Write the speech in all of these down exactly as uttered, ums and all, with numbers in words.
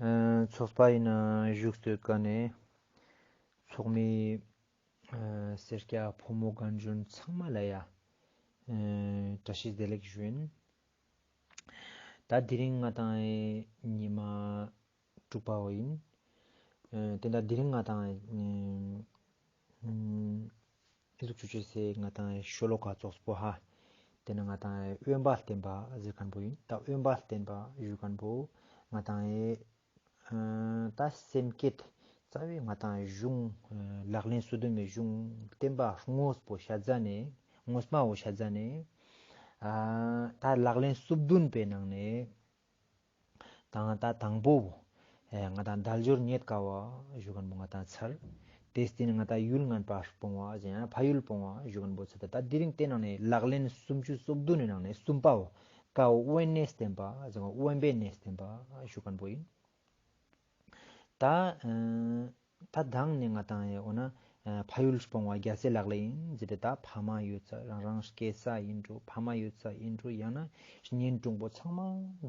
ཚོགས་པ་ཡིན་ན་བཞུགས་སྟོད་ཀ་ནས་ཚོགས་མི་སེར་སྐྱ་ཕོ་མོ་རྒན་གཞོན་ཚང་མ་ལ་ཡ་བཀྲ་ཤིས་བདེ་ལེགས་ཞུ་ཡིན། ད་དེ་རིང་ང་དང་ཉི་མ་དྲུག་པ་བོ་ཡིན། ཏེ་ད་དེ་རིང་ང་དང་ཨེ་ཟུག་ཆུ་ཆེ་སེ་ང་དང་ཤོ་ལོ་ཀ་ཙོགས་པོ་ཧ། ཏེ་ནེ་ང་དང་དབེན་པ་བསྟེན་པ་ཟེར་ཁན་པོ་ཡིན། ད་དབེན་པ་བསྟེན་པ་ཞུ་ཁན་པོ་ང་དང་ཨེ་ད་སེམས་བསྐྱེད་རྩ་བའི་ང་དང་གཞུང་ལག་ལེན་སོ་བདུན་མའི་གཞུང་བསྟེན་པ་དངོས་པོ་ཤ་ཟ་ནེ་དངོས་མ་བོ་ཤ་ཟ་ནེ་ཨ་ད་ལག་ལེན་སོ་བདུན་པའི་ནང་ནེ་ད་ང་དང་དང་པོ་བོ་ཨེ་ང་དང་དལ་འབྱོར་རྙེད་དཀའ་བ་ཞུ་ཁན་པོ་ང་དང་ཚར། ཏེ་སྟིང་ནེ་ང་དང་ཡུལ་ངན་པ་སྤོང་བ་ཟེར་ཡང་ཕ་ཡུལ་སྤོང་བ་ཞུ་ཁན་པོ་ཚར། ད་དེ་རིང་ཏེ་ནང་ནེ་ལག་ལེན་སུམ་ཅུ་སོ་བདུན་ནི་ནང་ནེ་གསུམ་པའོ་ཀའོ་དབེན་གནས་བསྟེན་པ་ཟེར་བ་དབེན་པའི་གནས་བསྟེན་པ་ཞུ་ཁན་པོ་ཡིན། ད་ཨ་ད་དང་ནེ་ང་དང་ཡ་འོ་ན་ཨ་ཕ་ཡུལ་སྤོང་བ་རྒྱལ་སྲས་ལག་ལེན་ཡིན་ཟེར་ཏེ་ད་ཕ་མ་ཡོད་ས་རང་རང་སྐྱེས་ས་ཡིན་འགྲོ་ཕ་མ་ཡོད་ས་ཡིན་འགྲོ་ཡང་ན་གཉེན་དྲུང་པོ་ཚང་མ་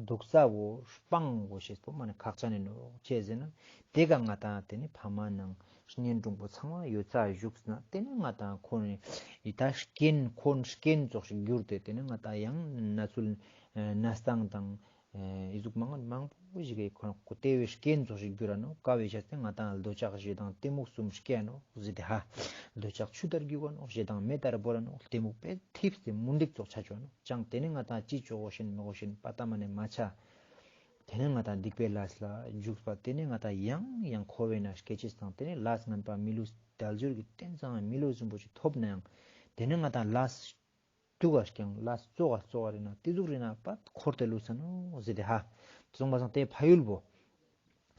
འདུག་ས་བོ་སྤང་བོ་ཤེས་པོ་མ་ནེ་ཁག་ཅན་ཡིན་ནོག་ཅི་ཟེར་ན་ཏེ་ག་ང་དང་ཏེ་ནེ་ཕ་མ་ནང་གཉེན་དྲུང་པོ་ཚང་མ་ཡོད་ས་བཞུགས་ན་ཏེ་ནེ་ང་དང་ཁོ་ནི་ཡི་ད་རྐྱེན་ཁོ་ནི་རྐྱེན་ཙོགས་ཤིག་གྱུར་ཏེ་ཏེ་ནེ་ང་དང་ཡང་ན་ཚུལ་ཨ་ན་སྟངས་དང་ཨེ་ཨི་ཟུག་མང་མང་པོ་ཞིག་གི་ཁོ་ཁོ་ཏེ་བོའི་རྐྱེན་ཙོགས་ཤིག་གྱུར་ར་ནོག། ཀ་བོའི་ཆ་སྟེ་ང་དང་འདོད་ཆགས་ཞེ་སྡང་གཏི་མུག་གསུམ་སྐྱེ་ནོག་ཟེར་ཏེ་ཧ། འདོད་ཆགས་ཆུ་ལྟར་རྒྱུག་ག་ནོག། ཞེ་སྡང་མེ་ལྟར་བོར་ར་ནོག། གཏི་མུག་པས་ཐིབས་ཏེ་མུན་དིག་ཙོགས་ཆ་ཅོ་ནོག། ཅང་ཏེ་ནེ་ང་དང་ཅི་ཅོ་གོ་ཤེས་མི་གོ་ཤེས་པ་ཏ་མ་ནེ་མ་ཆ། ཏེ་ནེ་ང་དང་སྡིག་པའི་ལས་ལ་འཇུག་པ་ཏེ་ནེ་ང་དང་ཡང་ཡང་འཁོར་བའི་ནང་སྐྱེ་ཅེས་དང་ཏེ་ནེ་ལས་ངན་པ་མི་ལུས་དལ་འབྱོར་གྱི་རྟེན་ཙམ་མི་ལུས་རིན་པོ་ཆེ་ཐོབ་ན་ཡང་ཏེ་ནེ་ང་དང་ལས་ཐུག་ག་ཀྱང་ལས་ཙོགས་ག་ཙོགས་ག་རེ་ན་ཏེ་ཟུག་རེ་ན་པ་འཁོར་ཏེ་ལུས་ས་ནོག་ཟེར་ཏེ་ཧ། སོང་པ་སང་ཏེ་ཕ་ཡུལ་བོ།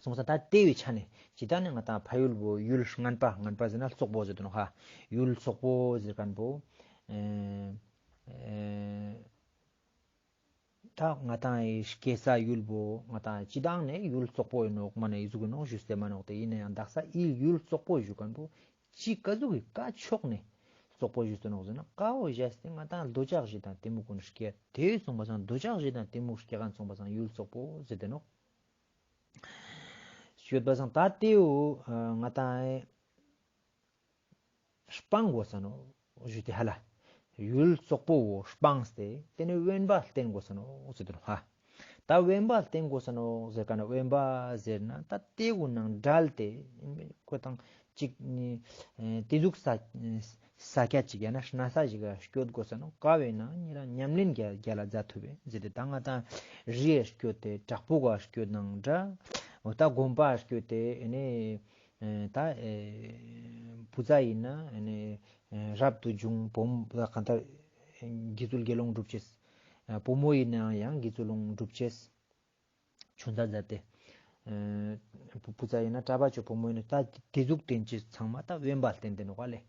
སོང་པ་སང་ད་ཏེ་བོའི་ཆ་ནེ་ཇི་ལྟར་ནེ་ང་དང་ཕ་ཡུལ་བོ་ཡུལ་ངན་པ་ངན་པ་ཟེར་ན་རྩོག་པོ་ཟེར་དུ་ནོག་ཧ། ཡུལ་རྩོག་པོ་ཟེར་ཁན་བོ། ཨེ་ཨེ་ད་ང་དང་ངི་སྐྱེ་ས་ཡུལ་བོ་ང་དང་སྤྱི་བཏང་ནེ་ཡུལ་རྩོག་པོ་ཡིན་ནོག་མ་ནེ་ཨི་ཟུག་ཡིན་ནོག་ཞུས་ཏེ་མ་ནོག། ཏེ་ཡིན་ན་ཡང་དག་ས་ཨི་ཡུལ་རྩོག་པོ་ཞུ་ཁན་བོ་ཅི་ཀ་ཟུག་གི་ཀ་ཕྱོགས་ནེ་རྩོག་པོ་ཞུས་ཏེ་ནོག་ཟེར་ན་ཀ་བོ་བཞག་སྟེ་ང་དང་འདོད་ཆགས་ཞེ་སྡང་གཏི་མུག་ཀུན་སྐྱེ་ཏེ་སོང་པ་སང་འདོད་ཆགས་ཞེ་སྡང་གཏི་མུག་སྐྱེ་ཁན་སོང་པ་སང་ཡུལ་རྩོག་པོ་ཟེར་ཏེ་ནོག། ཞུས་པ་སང་ད་ཏེའུ་ང་དང་ངི་སྤང་གོས་ས་ནོག་ཞུས་ཏེ་ཧ་ལ། ཡུལ་རྩོག་པོ་བོ་སྤངས་ཏེ་ཏེ་ནེ་དབེན་པ་བསྟེན་གོས་ས་ནོག་ཟེར་ཏེ་ནོག་ཧ། ད་དབེན་པ་བསྟེན་གོས་ས་ནོག་ཟེར་ཁན་ནི་དབེན་པ་ཟེར་ན་ད་ཏེ་གུན་ནང་བྲལ་ཏེ་ཁོ་དང་ཅིག་ནི་ཏེ་ཟུག་ས་ས་ཀྱད་ཅིག་ཡང་ན་གནས་ས་ཞིག་ག་སྐྱོད་གོས་ས་ནོག། ཀ་བོའི་ནང་ཉེ་རང་ཉམས་ལེན་རྒྱལ་རྒྱལ་ལ་མཛད་ཐུབ་པས་ཟེར་ཏེ་ད་ང་དང་རི་ཡ་སྐྱོད་དེ་བྲག་ཕུག་ག་སྐྱོད་ནང་འདྲ་འོ་ད་དགོན་པ་སྐྱོད་དེ་ཨེ་ནེ་ཨེ་ད་ཨེ་བུ་ཚ་ཡིན་ན་ཨེ་ནེ་ཨེ་རབ་ཏུ་བྱུང་བུ་མོ་གང་ལྟར་དགེ་ཚུལ་དགེ་སློང་སྒྲུབ་ཅེས། ཨེ་བུ་མོ་ཡིན་ན་ཡང་དགེ་ཚུལ་སློང་སྒྲུབ་ཅེས། ཆུང་ཙག་མཛད་དེ། ཨེ་བུ་བུ་ཚ་ཡིན་ན་གྲྭ་པ་ཆོ་བུ་མོ་ཡིན་ན་ད་དེ་ཟུག་བསྟེན་ཅེས་ཚང་མ་ད་དབེན་པ་བསྟེན་ཏེ་ནོག་པ་ལེ།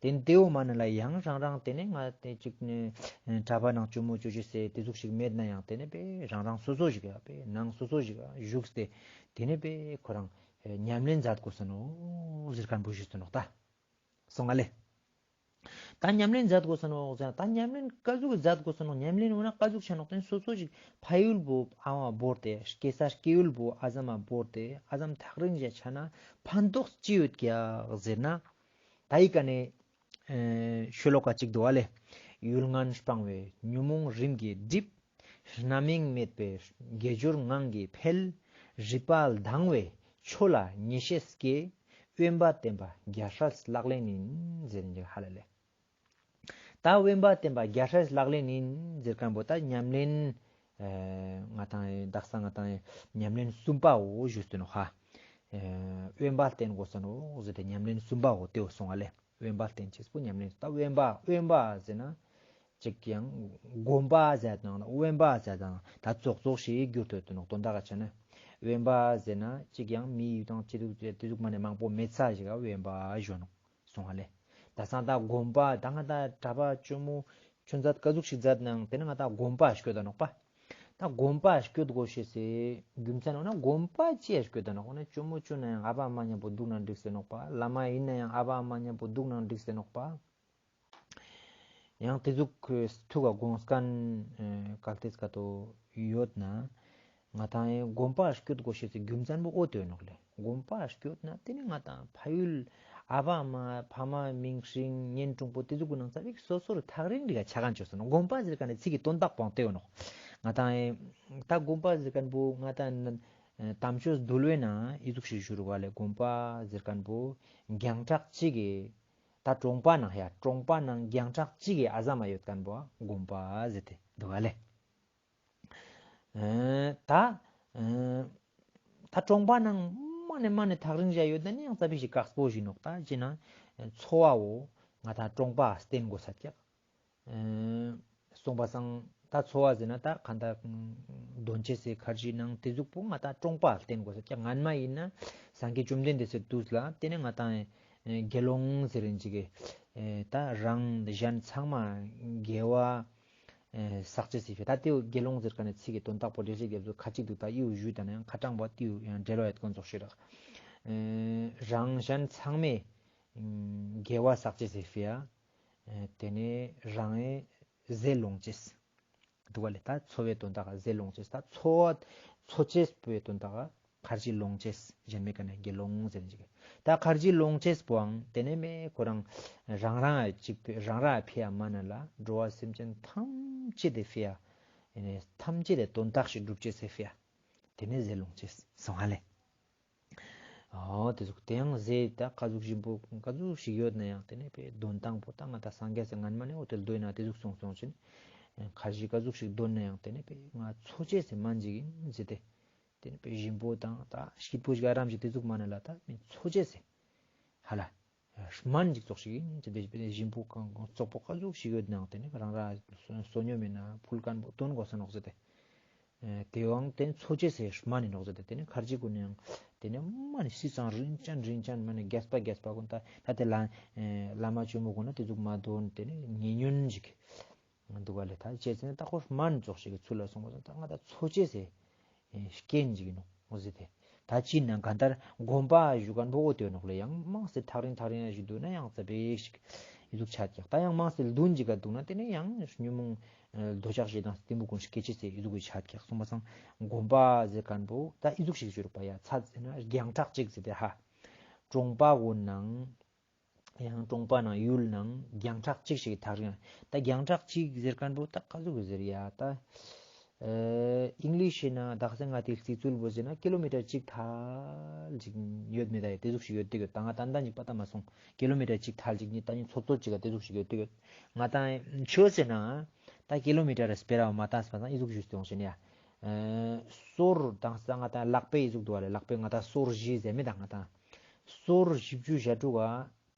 ཏེ་ནེ་ཏེའུ་མ་ནེ་ལ་ཡང་རང་རང་ཏེ་ནེ་ང་ཏེ་ཅིག་ནེ་གྲྭ་པ་ནང་ཅོ་མོ་ཅོ་ཅེས་སེ་ཏེ་ཟུག་ཞིག་མེད་ན་ཡང་ཏེ་ནེ་པེ་རང་རང་སོ་སོ་ཞིག་ཡ་པེ་ནང་སོ་སོ་ཞིག་ཡ་བཞུགས་ཏེ་ཏེ་ནེ་པེ་ཁོ་རང་ཨེ་ཉམས་ལེན་མཛད་གོས་ས་ནོག་ཟེར་ཁན་བོ་ཞུས་ཏེ་ནོག་ད། སོང་ང་ལེ། ད་ཉམས་ལེན་མཛད་གོས་ས་ནོག་ཟེར་ན་ད་ཉམས་ལེན་ཀ་ཟུག་མཛད་གོས་ས་ནོག། ཉམས་ལེན་འོ་ན་ཀ་ཟུག་ཆ་ནོག་ཏེ་ནེ་སོ་སོ་ཞིག་ཕ་ཡུལ་བོ་ཨ་བ་བོར་ཏེ་སྐྱེ་ས་སྐྱེ་ཡུལ་བོ་ཨ་ཟམ་མ་བོར་ཏེ་ཨ་ཟམ་ཐག་རིང་ཞིག་ཆ་ན་ཕན་ཐོགས་ཅི་ཡོད་ཀྱག་ཟེར་ན། ད་ཨི་ཀ་ནེ་ཨེ་ཤོ་ལོ་ཀ་ཅིག་འདུག་པ་ལེ། ཡུལ་ངན་སྤངས་པས་ཉོན་མོངས་རིམ་གྱིས་འགྲིབ། རྣམ་གཡེང་མེད་པས་དགེ་སྦྱོར་ངང་གིས་འཕེལ། རིག་པ་དྭངས་པས་ཆོས་ལ་ངེས་ཤེས་སྐྱེ། དབེན་པ་བསྟེན་པ་རྒྱལ་སྲས་ལག་ལེན་ཡིན་ཟེར་ནི་ཧ་ལ་ལེ། ད་དབེན་པ་བསྟེན་པ་རྒྱལ་སྲས་ལག་ལེན་ཡིན་ཟེར་ཁན་བོ་ད་ཉམས་ལེན་ཨེ་ང་དང་དག་ས་ང་དང་ཉམས་ལེན་གསུམ་པའོ་ཞུས་ཏེ་ནོག་ཧ། ཨེ་དབེན་པ་བསྟེན་གོས་ས་ནོག་ཟེར་ཏེ་ཉམས་ལེན་གསུམ་པའོ་ཏེའོ་སོང་ང་ལེ། དབེན་པ་བསྟེན་ཅེས་པོ་ཉམས་ལེན་ད་དབེན་པ་དབེན་པ་ཟེར་ན་ཅིག་ཡང་དགོན་པ་ཟེར་དང་དབེན་པ་ཟེར་དང་ད་ཙོགས་ཙོགས་ཤིག་གྱུར་ཏེ་ཡོད་དེ་ནོག། དོན་དག་ག་ཆ་ན་དབེན་པ་ཟེར་ན་ཅིག་ཡང་མི་ཡུལ་དང་ཅི་ཟུག་ཏེ་ཟུག་མ་ནེ་མང་པོ་མེད་ས་ཞིག་ག་དབེན་པ་ཞུ་ནོག། སོང་ང་ལེ། ད་སང་ད་དགོན་པ་ད་ང་ད་གྲྭ་པ་ཅོ་མོ་ཆུང་ཙག་ཀ་ཟུག་ཞིག་མཛད་ནའང་ཏེ་ནེ་ང་ད་དགོན་པ་སྐྱོད་ད་ནོག་པ། ད་དགོན་པ་སྐྱོད་གོས་ཤེས་སི་རྒྱུ་མཚན་འོ་ན་དགོན་པ་ཅི་ཡ་སྐྱོད་ད་ནོག། འོ་ན་ཅོ་མོ་ཅོ་ན་ཡང་ཨ་བ་ཨ་མ་ཉམ་པོ་དུག་ན་འགྲིག་སེ་ནོག་པ། བླ་མ་ཡིན་ན་ཡང་ཨ་བ་ཨ་མ་ཉམ་པོ་དུག་ན་འགྲིག་སེ་ནོག་པ། ཡང་ཏེ་ཟུག་ཐུགས་ཀ་དགོངས་ཁན་གལ་ཏེ་ཀ་ཏོ་ཡོད་ན། ང་ཏང་ཨེ་དགོན་པ་སྐྱོད་དགོས་ཤེས་སི་རྒྱུ་མཚན་པོ་འོ་དེ་ཡོད་ནོག་ལེ། དགོན་པ་སྐྱོད་ན་དེ་ནི་ང་ཏང་ཕ་ཡུལ་ཨ་བ་ཨ་མ་ཕ་མ་མིང་སྲིང་གཉེན་དྲུང་པོ་དེ་ཚོ་གུན་ནང་ཙ་པིག་སོ་སོར་ཐག་རིང་རིང་ག་ཆ་མཁན་ཅོས་སོང་ནོག། དགོན་པ་ཟེར་མཁན་ནི་ཚིག་གི་དོན་དག་པོ་དེ་ཡོད་ནོག། ང་ཏང་ཨེ་ད་དགོན་པ་ཟེར་མཁན་པོ་ང་ཏང་དམ་ཆོས་འདུལ་བའི་ནང་ཨི་ཟུག་ཞིག་ཞུ་རུག་པ་ལེ། དགོན་པ་ཟེར་མཁན་པོ་རྒྱང་གྲགས་གཅིག་གི་ད་གྲོང་པ་ནང་ཡ་གྲོང་པ་ནང་རྒྱང་གྲགས་གཅིག་གི་ཨ་ཟ་མ་ཡོད་མཁན་པོ་དགོན་པ་ཟེར་ཏེ་འདུག་ག་ལེ། ཨེ་ད་ཨེ་ད་གྲོང་པ་ནང་མ་ནེ་མ་ནེ་ཐག་རིང་ཞིག་ཡོད་ན་ནི་ཡང་ཙ་པིག་ཞིག་དཀགས་པོ་ཞིག་ནོག། ད་ཅི་ན་འཚོ་བའོ་ང་ད་གྲོང་པ་བརྟེན་དགོས་ས་ཀྱག། ཨེ་སོང་པ་སང་ད་འཚོ་བ་ཟེར་ན་ད་གང་ད་དོན་ཅེས་སི་ཁར་ཇི་ནང་དེ་ཟུག་པོ་ང་ད་གྲོང་པ་བརྟེན་དགོས་ས་ཀྱག། སྔན་མ་ཡིན་ན་སངས་རྒྱས་བཅོམ་ལྡན་འདས་སི་དུས་ལ་དེ་ནས་ང་ད་ཨེ་དགེ་སློང་ཟེར་རིན་ཅིག་གི་ཨེ་ད་རང་གཞན་ཚང་མ་དགེ་བ་ཨེ་བསགས་ཅེས་སི་ཕི་ད་དེའུ་དགེ་སློང་ཟེར་མཁན་ནི་ཚིག་གི་དོན་དག་པོ་ལེགས་བཤད་རྒྱ་མཚོ་ཁ་ཅིག་འདུག། ད་ཡིའུ་ཞུས་ད་ན་ཡང་ཁ་གྲངས་པོ་དེའུ་ཡང་འབྲེལ་བ་ཡོད་མཁན་ཙོགས་ཤིག་རག། ཨེ་རང་གཞན་ཚང་མས་ཨེ་དགེ་བ་བསགས་ཅེས་སི་ཕི་ཡ། ཨེ་དེ་ནས་རང་ཨེ་ཟས་ལོངས་ཅེས། འདུག་ག་ལེ། ད་འཚོ་བའི་དོན་དག་ག་ཟས་ལོངས་ཅེས། ད་འཚོ་བ་འཚོ་ཅེས་པོའི་དོན་དག་ག་ཁར་ཇི་ལོངས་ཅེས། གཞན་མི་ཀ་ནས་དགེ་སློང་ཟེར་ཅིག། ད་ཁར་ཇི་ལོངས་ཅེས་པོའང་དེ་ནས་མེ་ཁོ་རང་རང་རང་ཅིག་རང་རང་ཕི་ཡ་མ་ན་ལ་འགྲོ་བ་སེམས་ཅན་ཐམས་ཅད་དེ་ཕི་ཡ། ཐམས་ཅད་དེ་དོན་དག་ཞིག་སྒྲུབ་ཅེས་སི་ཕི་ཡ། དེ་ནས་ཟས་ལོངས་ཅེས་སོང་ཧ་ལེ། ཨོ་དེ་ཟུག་དེ་ཡང་ཟས་ད་ཀ་ཟུག་ཞིམ་པོ་ཀ་ཟུག་ཞིག་ཡོད་ན་ཡང་དེ་ནས་པའི་དོན་དང་པོ་ད་ང་ད་སངས་རྒྱས་སི་སྔན་མ་ནས་འོ་དེ་ལ་དོན་ན་དེ་ཟུག་སོང་སོང་ཅིན། ཁ་ཞིག་ཀ་ཟུག་ཞིག་དོན་ན་ཡང་དེ་ནས་པའི་ང་འཚོ་ཅེས་སི་སྨན་ཞིག་ཡིན་ཟེར་ཏེ། དེ་ནས་པའི་ཞིམ་པོ་དང་ད་སྐྱིད་པོ་ཞིག་ཨ་རམ་ཞིག་དེ་ཟུག་མ་ན་ལ་ད་མི་འཚོ་ཅེས་སི། ཧ་ལ། སྨན་ཅིག་ཙོགས་ཤིག་ཡིན་ཅི་དེ་ཞིམ་པོ་གང་གང་བཙོག་པོ་ཀ་ཟུག་ཞིག་ཡོད་ནའང་དེ་ནི་རང་ར་བསོད་སྙོམས་མེད་ན་ཕུལ་མཁན་པོ་དོན་དགོས་ས་ནོག་ཟེར་ཏེ། ཨེ་དེ་ཡང་དེ་འཚོ་ཅེས་སི་སྨན་ཡིན་ནོག་ཟེར་ཏེ་དེ་ནི་ཁར་ཇི་གུན་ནི་ཡང་དེ་ནི་མ་ནི་སི་ཙང་རིན་ཅན་རིན་ཅན་མ་ནི་རྒྱས་པ་རྒྱས་པ་གུན་ད་ད་དེ་ལ་ཨེ་བླ་མ་ཇོ་མོ་གུན་ན་དེ་ཟུག་མ་དོན་དེ་ནི་ཉེ་ཉོན་ཞིག་འདུག་ག་ལེ། ད་བྱས་ཙང་ད་ཁོ་སྨན་ཙོགས་ཤིག་གི་ཚུལ་ལ་སོང་བ་ད་ང་ད་འཚོ་ཅེས་སི་རྐྱེན་ཅིག་ཡིན་ནོག་ཟེར་ཏེ། ད་ཅི་ན་གང་ལྟར་དགོན་པ་ཞུ་མཁན་པོ་འོ་དེ་ཡོད་ནོག་ལེ། ཡང་མང་སེ་ཐག་རིང་ཐག་རིང་ཞིག་འདུག་ན་ཡང་ཙ་པིག་ཞིག་ཨི་ཟུག་ཆ་ཀྱག། ད་ཡང་མང་སེ་ལྡུན་ཅིག་ག་འདུག་ན་དེ་ནས་ཡང་ཉོན་མོངས་འདོད་ཆགས་ཞེ་སྡང་གཏི་མུག་གུན་སྐྱེ་ཅེས་སི་ཨི་ཟུག་གི་ཆ་ཀྱག། སོང་པ་སང་དགོན་པ་ཟེར་མཁན་པོ་ད་ཨི་ཟུག་ཞིག་ཞུ་རུག་པ་ཡ་ཚ་ཟེར་ན་རྒྱང་གྲགས་གཅིག་ཟེར་ཏེ་ཧ། གྲོང་པ་གུན་ནང་ཡང་གྲོང་པ་ནང་ཡུལ་ནང་རྒྱང་གྲགས་གཅིག་ཞིག་ཐག་རིང་། ད་རྒྱང་གྲགས་གཅིག་ཟེར་མཁན་པོ་ད་ཀ་ཟུག་གི་ཟེར་ཡ་ད། ཨིང་ལིཤ་ན་དག་ས་ང་དེ་རྩིས་ཚུལ་པོ་ཟེར་ན་ཀི་ལོ་མི་ཊར་གཅིག་ཐལ་ཅིག་ཡོད་མེད་ད་ཡ་དེ་ཟུག་ཞིག་ཡོད་དེ་ཡོད། ད་ང་ཏན་ཏན་ཅིག་པ་ད་མ་སོང་། ཀི་ལོ་མི་ཊར་གཅིག་ཐལ་ཅིག་གཉིས་ད་གཉིས་ཚོད་ཚོད་ཅིག་ག་དེ་ཟུག་ཞིག་ཡོད་དེ་ཡོད། ང་ཏང་ཆོས་ཟེར་ན་ད་ཀི་ལོ་མི་ཊར་སྤེ་ར་བ་མ་ཏང་སྤ་སང་ཨི་ཟུག་ཞུས་ཏེ་ཡོང་ཞེ་ན་ཡ། ཨེ་སོར་དང་ས་ང་ཏང་ལག་པའི་ཨི་ཟུག་འདུག་ག་ལེ། ལག་པའི་ང་ཏང་སོར་བཞི་ཟེར་མེད་ད་ང་ཏང་། སོར་བཞི་བཅུ་ཞེ་དྲུག་ག་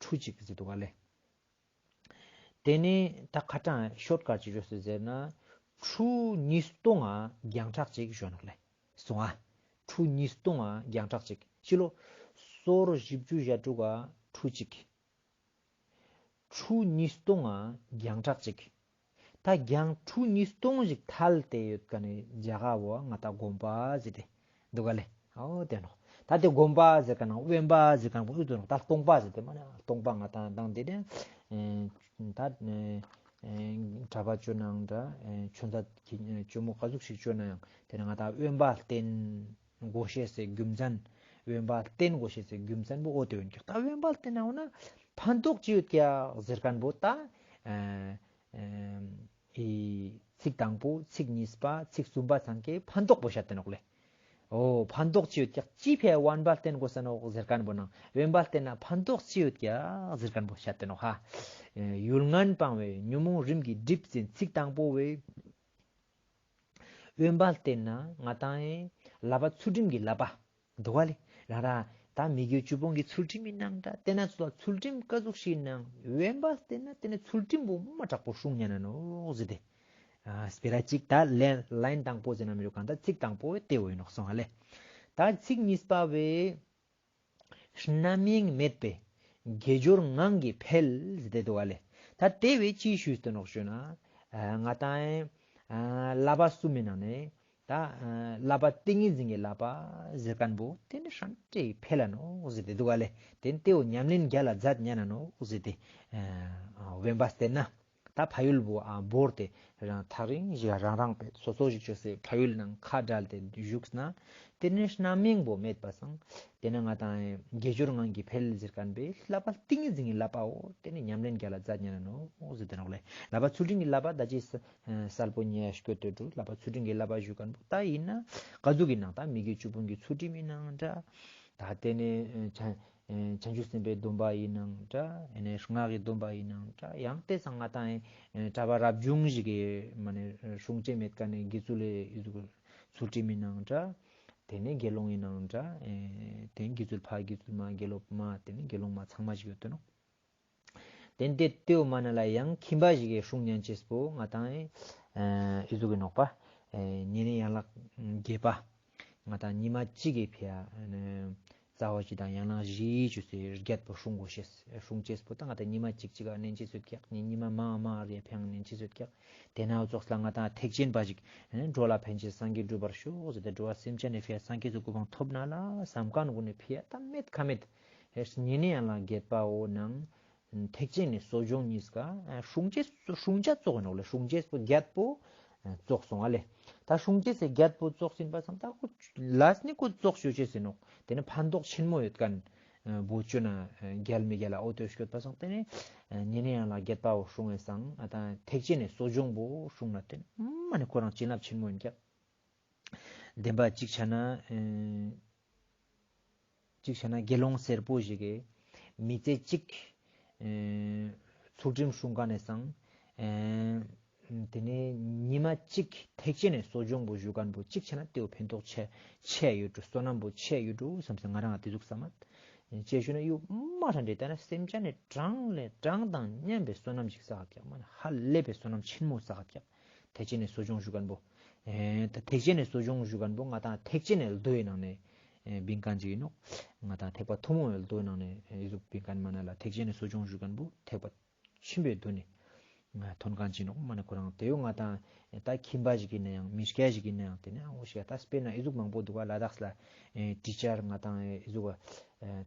ཁྲུ་གཅིག་ཟེར་འདུག་ག་ལེ། དེ་ནས་ད་ཁ་གྲངས་ཤོར་ཀ་ཅིག་ཞོག་ཟེར་ན་ཁྲུ་ཉིས་སྟོང་ང་རྒྱང་གྲགས་གཅིག་ཞོག་ནོག་ལེ། སོང་ཨ། ཁྲུ་ཉིས་སྟོང་ང་རྒྱང་གྲགས་གཅིག་ཕྱི་ལོ། སོར་བཞི་བཅུ་ཞེ་དྲུག་ག་ཁྲུ་གཅིག། ཁྲུ་ཉིས་སྟོང་ང་རྒྱང་གྲགས་གཅིག། ད་རྒྱང་ཁྲུ་ཉིས་སྟོང་ཞིག་ཐལ་ཏེ་ཡོད་མཁན་ནི་རྒྱ་གར་བོ་ང་ཏང་དགོན་པ་ཟེར་ཏེ་འདུག་ག་ལེ། འོ་དེ་ནོག། ད་དེ་དགོན་པ་ཟེར་མཁན་ནང་དབེན་པ་ཟེར་མཁན་པོ་ཨུ་ཏུ་ནོག། ད་སྟོང་པ་ཟེར་ཏེ་མ་ན་སྟོང་པ་ང་ཏང་དང་དེ་དེ་ད་གྲྭ་པ་ཅོ་ནང་འདྲ་ཆོས་མཛད་ཀྱི་ཇོ་མོ་ག་ཟུག་ཞིག་ཅོ་ན་ཡང་དེ་ནི་ང་ཏང་དབེན་པ་བསྟེན་དགོས་ཤེས་སི་རྒྱུ་མཚན། དབེན་པ་བསྟེན་དགོས་ཤེས་སི་རྒྱུ་མཚན་པོ་འོ་དེ་ཡོད་ཀྱག། ད་དབེན་པ་བསྟེན་ན་འོ་ན་ཕན་ཐོགས་ཅི་ཡོད་ཀྱག་ཟེར་མཁན་པོ་ད། ཨེ་ཨེ་ཨི་ཚིག་དང་པོ་ཚིག་གཉིས་པ་ཚིག་གསུམ་པ་ཚང་ཀའི་ཕན་ཐོགས་པོ་བཤད་དེ་ནོག་ལེ། འོ་ཕན་ཐོགས་ཅི་ཡོད་ཀྱག་ཅི་ཕི་དབེན་པ་བསྟེན་དགོས་ས་ནོག་ཟེར་མཁན་པོ་ནང་དབེན་པ་བསྟེན་ན་ཕན་ཐོགས་ཅི་ཡོད་ཀྱག་ཟེར་མཁན་པོ་བཤད་དེ་ནོག་ཧ། ཨེ་ཡུལ་ངན་སྤངས་པས་ཉོན་མོངས་རིམ་གྱིས་བསྒྲིབས་ཟིན། ཚིག་དང་པོ་བས། དབེན་པ་བསྟེན་ན་ང་ཏང་ཨེ་བསླབ་པ་ཚུལ་ཁྲིམས་ཀྱི་བསླབ་པ་འདུག་ག་ལེ། རང་རང་ད་མི་དགེ་བཅུ་སྤོང་གི་ཚུལ་ཁྲིམས་ཡིན་ནང་འདྲ་དེ་ན་ཚུལ་ཚུལ་ཁྲིམས་ཀ་ཟུག་ཞིག་ཡིན་ནང་དབེན་པ་བསྟེན་ན་དེ་ནི་ཚུལ་ཁྲིམས་པོ་མ་དྲག་པོ་སྲུང་ཉན་ན་ནོག་ཟེར་ཏེ། ཨ་སྤེ་ར་གཅིག་ད་ལེ་ལའིན་དང་པོ་ཟེར་ན་མི་རུ་གང་ད་ཚིག་དང་པོ་བས་དེ་བོ་ཡིན་ནོག་སོང་ཨ་ལེ། ད་ཚིག་གཉིས་པ་བས། རྣམ་གཡེང་མེད་པས་དགེ་སྦྱོར་ངང་གིས་འཕེལ་ཟེར་ཏེ་འདུག་ག་ལེ། ད་དེ་བས་ཅི་ཞུས་ཏེ་ནོག་ཞུ་ན། ཨ་ང་ཏང་ཨེ་ཨ་བསླབ་པ་གསུམ་མི་ནང་ནས་ད་ཨ་བསླབ་པ་ཏིང་ངེ་འཛིན་གྱི་བསླབ་པ་ཟེར་མཁན་པོ་དེ་ནི་ཧྲན་ཏེ་འཕེལ་ལ་ནོག་ཟེར་ཏེ་འདུག་ག་ལེ། དེ་ནི་དེའོ་ཉམས་ལེན་རྒྱལ་ལ་མཛད་ཉན་ན་ནོག་ཟེར་ཏེ་ཨ་དབེན་པ་བསྟེན་ན། ད་ཕ་ཡུལ་བོ་ཨ་བོར་ཏེ་རང་ཐག་རིང་ཞིག་རང་རང་པེ་སོ་སོ་ཞིག་ཅོས་སེ་ཕ་ཡུལ་ནང་ཁ་བྲལ་ཏེ་བཞུགས་ན་དེ་ནས་རྣམ་གཡེང་བོ་མེད་པ་སང་དེ་ནས་ང་ཏང་དགེ་སྦྱོར་ངང་གིས་འཕེལ་ཟེར་མཁན་པའི་བསླབ་པ་ཏིང་ངེ་འཛིན་གྱི་བསླབ་པའོ། དེ་ནས་ཉམས་ལེན་རྒྱལ་ལ་མཛད་ཉན་ནོ་ཟེར་ཏེ་ནོག་ལེ། བསླབ་པ་ཚུལ་ཁྲིམས་ཀྱི་བསླབ་པ་ད་ཅི་གསལ་པོ་ཉེ་ཡ་སྐྱོད་དེ་འགྲོ། བསླབ་པ་ཚུལ་ཁྲིམས་ཀྱི་བསླབ་པ་ཞུ་མཁན་པོ་ད་ཡིན་ན་ག་ཟུག་གི་ནང་ད་མི་དགེ་བཅུ་སྤོང་གི་ཚུལ་ཁྲིམས་ཡིན་ནང་འདྲ། ད་དེ་ནས་ཨ་བྱང་ཨ་བྱང་ཆུབ་སེམས་དཔའི་སྡོམ་པ་ཡིན་ནང་འདྲ། ཨ་ནི་སྔགས་ཀྱི་སྡོམ་པ་ཡིན་ནང་འདྲ། ཡང་དེ་སང་ང་ཏང་ཨ་གྲྭ་པ་རབ་བྱུང་ཞིག་གི་མ་ནས་སྲུང་བྱེད་མེད་མཁན་ནི་དགེ་ཚུལ་ལས་ཨི་ཟུག་ཚུལ་ཁྲིམས་ཡིན་ནང་འདྲ། དེ་ནས་དགེ་སློང་ཡིན་ནང་འདྲ། ཨ་དེ་དགེ་ཚུལ་ཕ་དགེ་ཚུལ་མ་དགེ་སློང་མ་དེ་ནས་དགེ་སློང་མ་ཚང་མ་ཞིག་ཡོད་དེ་ནོག། དེ་འདི་ལྟེའུ་མ་ན་ལ་ཡང་ཁྱིམ་པ་ཞིག་གི་སྲུང་ཉན་ཅེས་པོ་ང་ཏང་ཨེ་ཨི་ཟུག་གི་ནོག་པ། ཨེ་ཉེ་གནས་ཡན་ལག་བརྒྱད་པ། ང་ཏང་ཉི་མ་གཅིག་གི་ཕི་ཡ་ཨེ་རྩ་བ་གཅིག་དང་ཡན་ལག་བཞི་ཅོས་སེ་བརྒྱད་པོ་སྲུང་དགོས་ཤེས། སྲུང་ཅེས་པོ་ད་ང་ཏང་ཉི་མ་གཅིག་གཅིག་ག་ནན་ཅེས་ཡོད་ཀྱག། ཉི་ཉི་མ་མང་མང་རེ་ཕི་ཡ་ནན་ཅེས་ཡོད་ཀྱག། དེ་ན་འུ་ཚོགས་ལ་ང་ཏང་ཐེག་ཆེན་པ་ཞིག་ཨེ་འགྲོ་ལ་ཕན་ཕྱིར་སངས་རྒྱས་འགྲུབ་པར་ཤོག་ཟེར་ཏེ་འགྲོ་བ་སེམས་ཅན་ནི་ཕི་ཡ་སངས་རྒྱས་སུ་གོ་འཕང་ཐོབ་ན་ལ་བསམ་མཁན་གུན་ནི་ཕི་ཡ་ད་མེད་ཁ་མེད། ཨེ་ཉེ་གནས་ཡན་ལག་བརྒྱད་པའོ་ནང་ཐེག་ཆེན་ནི་གསོ་སྦྱོང་གཉིས་ཀ་ཨ་སྲུང་ཅེས་སྲུང་བྱ་ཙོགས་ནོག་ལེ། སྲུང་ཅེས་པོ་བརྒྱད་པོ་ཙོགས་སོང་ཨ་ལེ། ད་སྲུང་ཅེས་སི་བརྒྱད་པོ་ཙོགས་ཡིན་པ་སང་ད་ཁོ་ལས་ནི་ཁོ་ཙོགས་ཅོ་ཅེས་ཡིན་ནོག། དེ་ནི་ཕན་ཐོགས་ཆེན་མོ་ཡོད་མཁན་བོ་ཅོ་ན་རྒྱལ་མི་རྒྱལ་ལ་འོ་དོ་ཤོད་པ་སང་དེ་ནི་ཉེ་གནས་ཡན་ལག་བརྒྱད་པའོ་སྲུང་བའི་སང་ཨ་ད་ཐེག་ཆེན་ནི་གསོ་སྦྱོང་བོ་སྲུང་ན་དེ་ནི་མ་ནི་ཁོ་རང་བྱིན་རླབས་ཆེན་མོ་ཡིན་ཀྱག། བདེན་པ་གཅིག་ཆ་ན་ཨེ་གཅིག་ཆ་ན་དགེ་སློང་སེར་པོ་ཞིག་གི་མི་ཚེ་གཅིག་ཨེ་ཚུལ་ཁྲིམས་སྲུང་མཁན་ནི་སང་ཨེ་དེ་ནས་ཉི་མ་གཅིག་ཐེག་ཆེན་ནི་གསོ་སྦྱོང་པོ་ཞུ་མཁན་པོ་གཅིག་ཆ་ན་དེའོ་ཕན་ཐོགས་ཆེ་ཆེ་ཡོད་འགྲོ། བསོད་ནམས་པོ་ཆེ་ཡོད་འགྲོ་བསམ་སེ་ང་རང་ང་དེ་ཟུག་བསམ་མ། ཅེས་ཞུ་ན་ཡུ་མ་རང་འདྲེ་ད་ན་སེམས་ཅན་ནི་གྲངས་ལས་གྲངས་དང་མཉམ་པའི་བསོད་ནམས་ཤིག་བསགས་ཀྱག་མ་ན་ཧ་ལས་པའི་བསོད་ནམས་ཆེན་མོ་བསགས་ཀྱག། ཐེག་ཆེན་ནི་གསོ་སྦྱོང་ཞུ་མཁན་པོ། ཨེ་ད་ཐེག་ཆེན་ནི་གསོ་སྦྱོང་ཞུ་མཁན་པོ་ང་ཏང་ཐེག་ཆེན་ནི་མདོའི་ནང་ནས་ཨེ་བིང་མཁན་ཅིག་ཡིན་ནོག། ང་ཏང་ཐེག་པ་ཐུན་མོང་བའི་མདོའི་ནང་ནས་ཨེ་ཟུག་བིང་མཁན་མ་ན་ལ་ཐེག་ཆེན་ནི་གསོ་སྦྱོང་ཞུ་མཁན་པོ་ཐེག་པ་ཆེན་པོའི་མདོ་ནས་ཐོན་མཁན་ཅིག་ནོག་མ་ནི་ཁོ་རང་དེ་ཡོ་ང་ཏང་ད་ཁྱིམ་པ་ཞིག་ཡིན་ན་ཡང་མི་སྐྱ་ཞིག་ཡིན་ན་ཡང་དེ་ནས་ཨ་འོ་ཞིག་ད་དཔེར་ན་ཨི་ཟུག་མང་པོ་འདུག་ག། ལ་དྭགས་ལ་ཨེ་ཊི་ཅར་ང་ཏང་ཨེ་ཨི་ཟུག་ཨེ་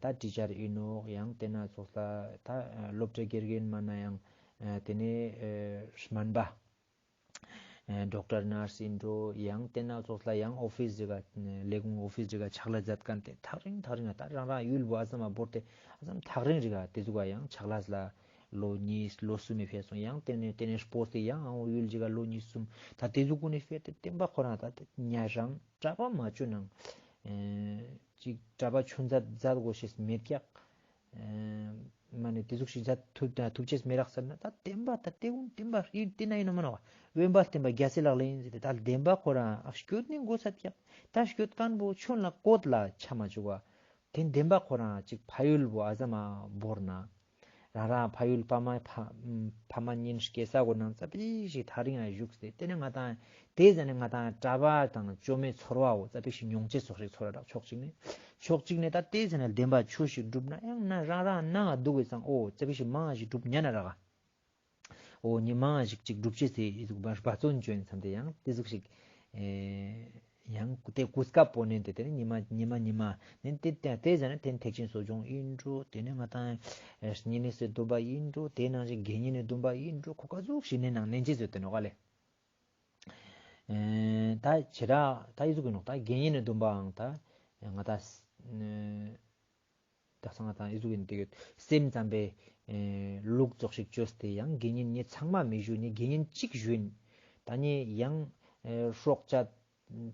ད་ཊི་ཅར་ཡིན་ནོག། ཡང་དེ་ན་ཚོགས་ལ་ད་སློབ་གྲྭ་དགེ་རྒན་མ་ན་ཡང་ཨེ་དེ་ནས་ཨེ་སྨན་པ། ཨེ་ཌོག་ཊར་ནར་སི་ཡིན་འགྲོ། ཡང་དེ་ན་ཚོགས་ལ་ཡང་ཨོ་ཕིས་ཟེར་ག་ལས་ཁུངས་ཨོ་ཕིས་ཟེར་ག་ཕྱག་ལས་མཛད་མཁན་དེ་ཐག་རིང་ཐག་རིང་ང་ད་རང་རང་ཡུལ་བོ་ཨ་ས་མ་བོར་ཏེ་ཨ་ས་མ་ཐག་རིང་རི་ག་དེ་ཟུག་ག་ཡང་ཕྱག་ལས་ལ་ལོ་གཉིས་ལོ་གསུམ་མི་ཕེ་སོང་། ཡང་དེ་ནས་དེ་ནས་སྤོས་ཏེ་ཡང་ཨ་འོ་ཡུལ་ཅིག་ག་ལོ་གཉིས་གསུམ་ད་དེ་ཟུག་གུན་ནི་ཕེ་ཏེ་བསྟན་པ་ཁོ་རང་ད་ཉ་རང་གྲྭ་པ་མ་བཅོ་ནང་ཨེ་ཅིག་གྲྭ་པ་ཆུང་མཛད་མཛད་དགོས་ཤེས་མེད་ཀྱག། ཨེ་མ་ནི་དེ་ཟུག་ཞིག་མཛད་ཐུབ་ཐུབ་ཅེས་མེད་རག་ཟེར་ན་ད་བདེན་པ་ད་དེ་ཀུན་བདེན་པ་ཡིན་དེ་ན་ཡིན་ནོ་མ་ནོ། དབེན་པ་བསྟན་པ་རྒྱལ་སྲས་ལག་ལེན་ཡིན་ཟེར་ཏེ་ད་བདེན་པ་ཁོ་རང་ཨ་སྐྱོད་ནི་དགོས་ས་ཀྱག། ད་སྐྱོད་མཁན་པོ་ཆུང་ལ་བཀོད་ལ་ཆ་མ་བཅུག་པ། དེ་བདེན་པ་ཁོ་རང་ཅིག་ཕ་ཡུལ་བོ་ཨ་ས་མ་བོར་ན། རང་རང་ཕ་ཡུལ་ཕ་མ་ཕ་ཕ་མ་གཉེན་སྐྱེས་ས་གོ་ནང་ཙ་པིག་ཞིག་ཐག་རིང་ང་བཞུགས་ཏེ་དེ་ནས་ང་ཏང་དེ་ཟ་ནས་ང་ཏང་གྲྭ་པ་དང་བཅོ་མའི་ཚོར་བའོ་ཙ་པིག་ཞིག་མྱོང་ཅེས་ཙོགས་ཤིག་ཚོར་རག་ཕྱོགས་གཅིག་ནས། ཕྱོགས་གཅིག་ནས་ད་དེ་ཟ་ནས་བདེན་པ་ཆོས་ཤིག་སྒྲུབ་ན་ཡང་ན་རང་རང་ནང་ང་འདུག་གི་ཙང་ཨོ་ཙ་པིག་ཞིག་མང་ཞིག་སྒྲུབ་ཉན་ན་རག་ག། ཨོ་ཉི་མ་ཞིག་ཅིག་སྒྲུབ་ཅེས་སི་ཨི་ཟུག་འབད་བརྩོན་བཅོས་ཡིན་བསམ་སྟེ་ཡང་དེ་ཟུག་ཞིག་ཨེ་ཡང་དེ་གོ་སྐབས་པོ་ནས་དེ་དེ་ནི་ཉི་མ་ཉི་མ་ཉི་མ་ནས་དེ་དེ་དེ་ཟ་ནས་དེ་ནི་ཐེག་ཆེན་གསོ་སྦྱོང་ཡིན་འགྲོ། དེ་ནས་ང་ཏང་ཨེ་བསྙེན་གནས་སི་སྡོམ་པ་ཡིན་འགྲོ། དེ་ནང་བཞིན་དགེ་བསྙེན་ནི་སྡོམ་པ་ཡིན་འགྲོ། ཁོ་ག་ཟུག་ཞིག་ནས་ནང་ནན་ཅེས་ཟེར་དེ་ནོ་ག་ལེ། ཨེ་ད་ཆེ་ར་ད་ཨི་ཟུག་ཡིན་ནོག། ད་དགེ་བསྙེན་ནི་སྡོམ་པའང་ད་ང་ཏང་ཨེ་དག་ས་ང་ཏང་ཨི་ཟུག་ཡིན་དེ་ཡོད། སེམས་ཙམ་པའི་ཨེ་ལུགས་ཙོགས་ཤིག་བཅོས་ཏེ་ཡང་དགེ་བསྙེན་ནི་ཚང་མ་མི་ཞུ་ནི་དགེ་བསྙེན་གཅིག་ཞུ་ཡིན། ད་ནི་ཡང་ཨེ་སྲོག་བཅད་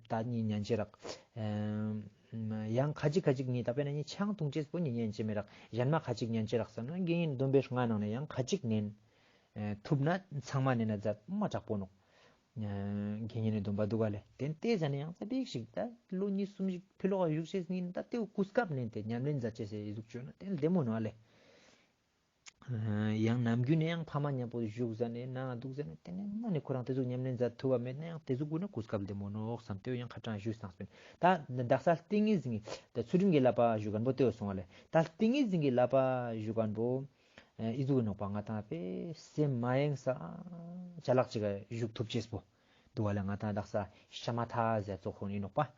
ད་ནི་ཉན་ཅེས་རག། ཨེ་ཡང་ཁ་ཅིག་ཁ་ཅིག་ནི་ད་དཔེར་ན་ནི་ཆང་འཐུང་ཅེས་པོ་ནི་ཉན་ཅེས་མི་རག། གཞན་མ་ཁ་ཅིག་ཉན་ཅེས་རག་ཟེར་ན་དགེ་བསྙེན་སྡོམ་པའི་ལྔ་ནང་ནས་ཡང་ཁ་ཅིག་ནན། ཨེ་ཐུབ་ན་ཚང་མ་ནན་ན་མཛད་མ་དྲག་པོ་ནོག། ཨེ་དགེ་བསྙེན་ནི་སྡོམ་པ་འདུག་ག་ལེ། དེ་དེ་ཟ་ནས་ཡང་ཙ་པིག་ཞིག་ད་ལོ་གཉིས་གསུམ་ཞིག་ཕི་ལོག་ག་བཞུགས་ཤེས་ཡིན་ད་དེ་གོ་སྐབས་ནས་དེ་ཉམས་ལེན་མཛད་ཅེས་སི་ཨི་ཟུག་བཅོས་ན་དེ་བདེ་མོ་ནོག་ཨ་ལེ། ཨེ་ཡང་ནམ་རྒྱུན་ནས་ཡང་ཕ་མ་མཉམ་པོ་བཞུགས་ཟ་ནས་ནང་འདུག་ཟ་ནས་དེ་ནས་མ་ནས་ཁོ་རང་དེ་ཟུག་ཉམས་ལེན་མཛད་ཐུབ་པ་མེད་ན་ཡང་དེ་ཟུག་གུན་ན་གོ་སྐབས་བདེ་མོ་ནོག་བསམ་དེ་ཡང་ཁ་གྲངས་ཞུས་སང་སྤེན། ད་དག་ས་ཏིང་ངེ་འཛིན་གྱི་ད་ཚུལ་ཁྲིམས་ཀྱི་བསླབ་པ་ཞུ་མཁན་པོ་དེ་སོང་བ་ལེ། ད་ཏིང་ངེ་འཛིན་གྱི་བསླབ་པ་ཞུ་མཁན་པོ་ཨེ་ཨི་ཟུག་ཡིན་ནོག་པ། ང་ཏང་དཔེ་སེམས་མ་ཡེངས་ས་ཅ་ལག་ཅིག་ག་བཞུགས་ཐུབ་ཅེས་པོ་འདུག་བ་ལེ། ང་ཏང་དག་ས་ཤ་མ་ཐ་ཟེར་ཙོགས་ཧོན་ཡིན་ནོག་པ། ཨེ་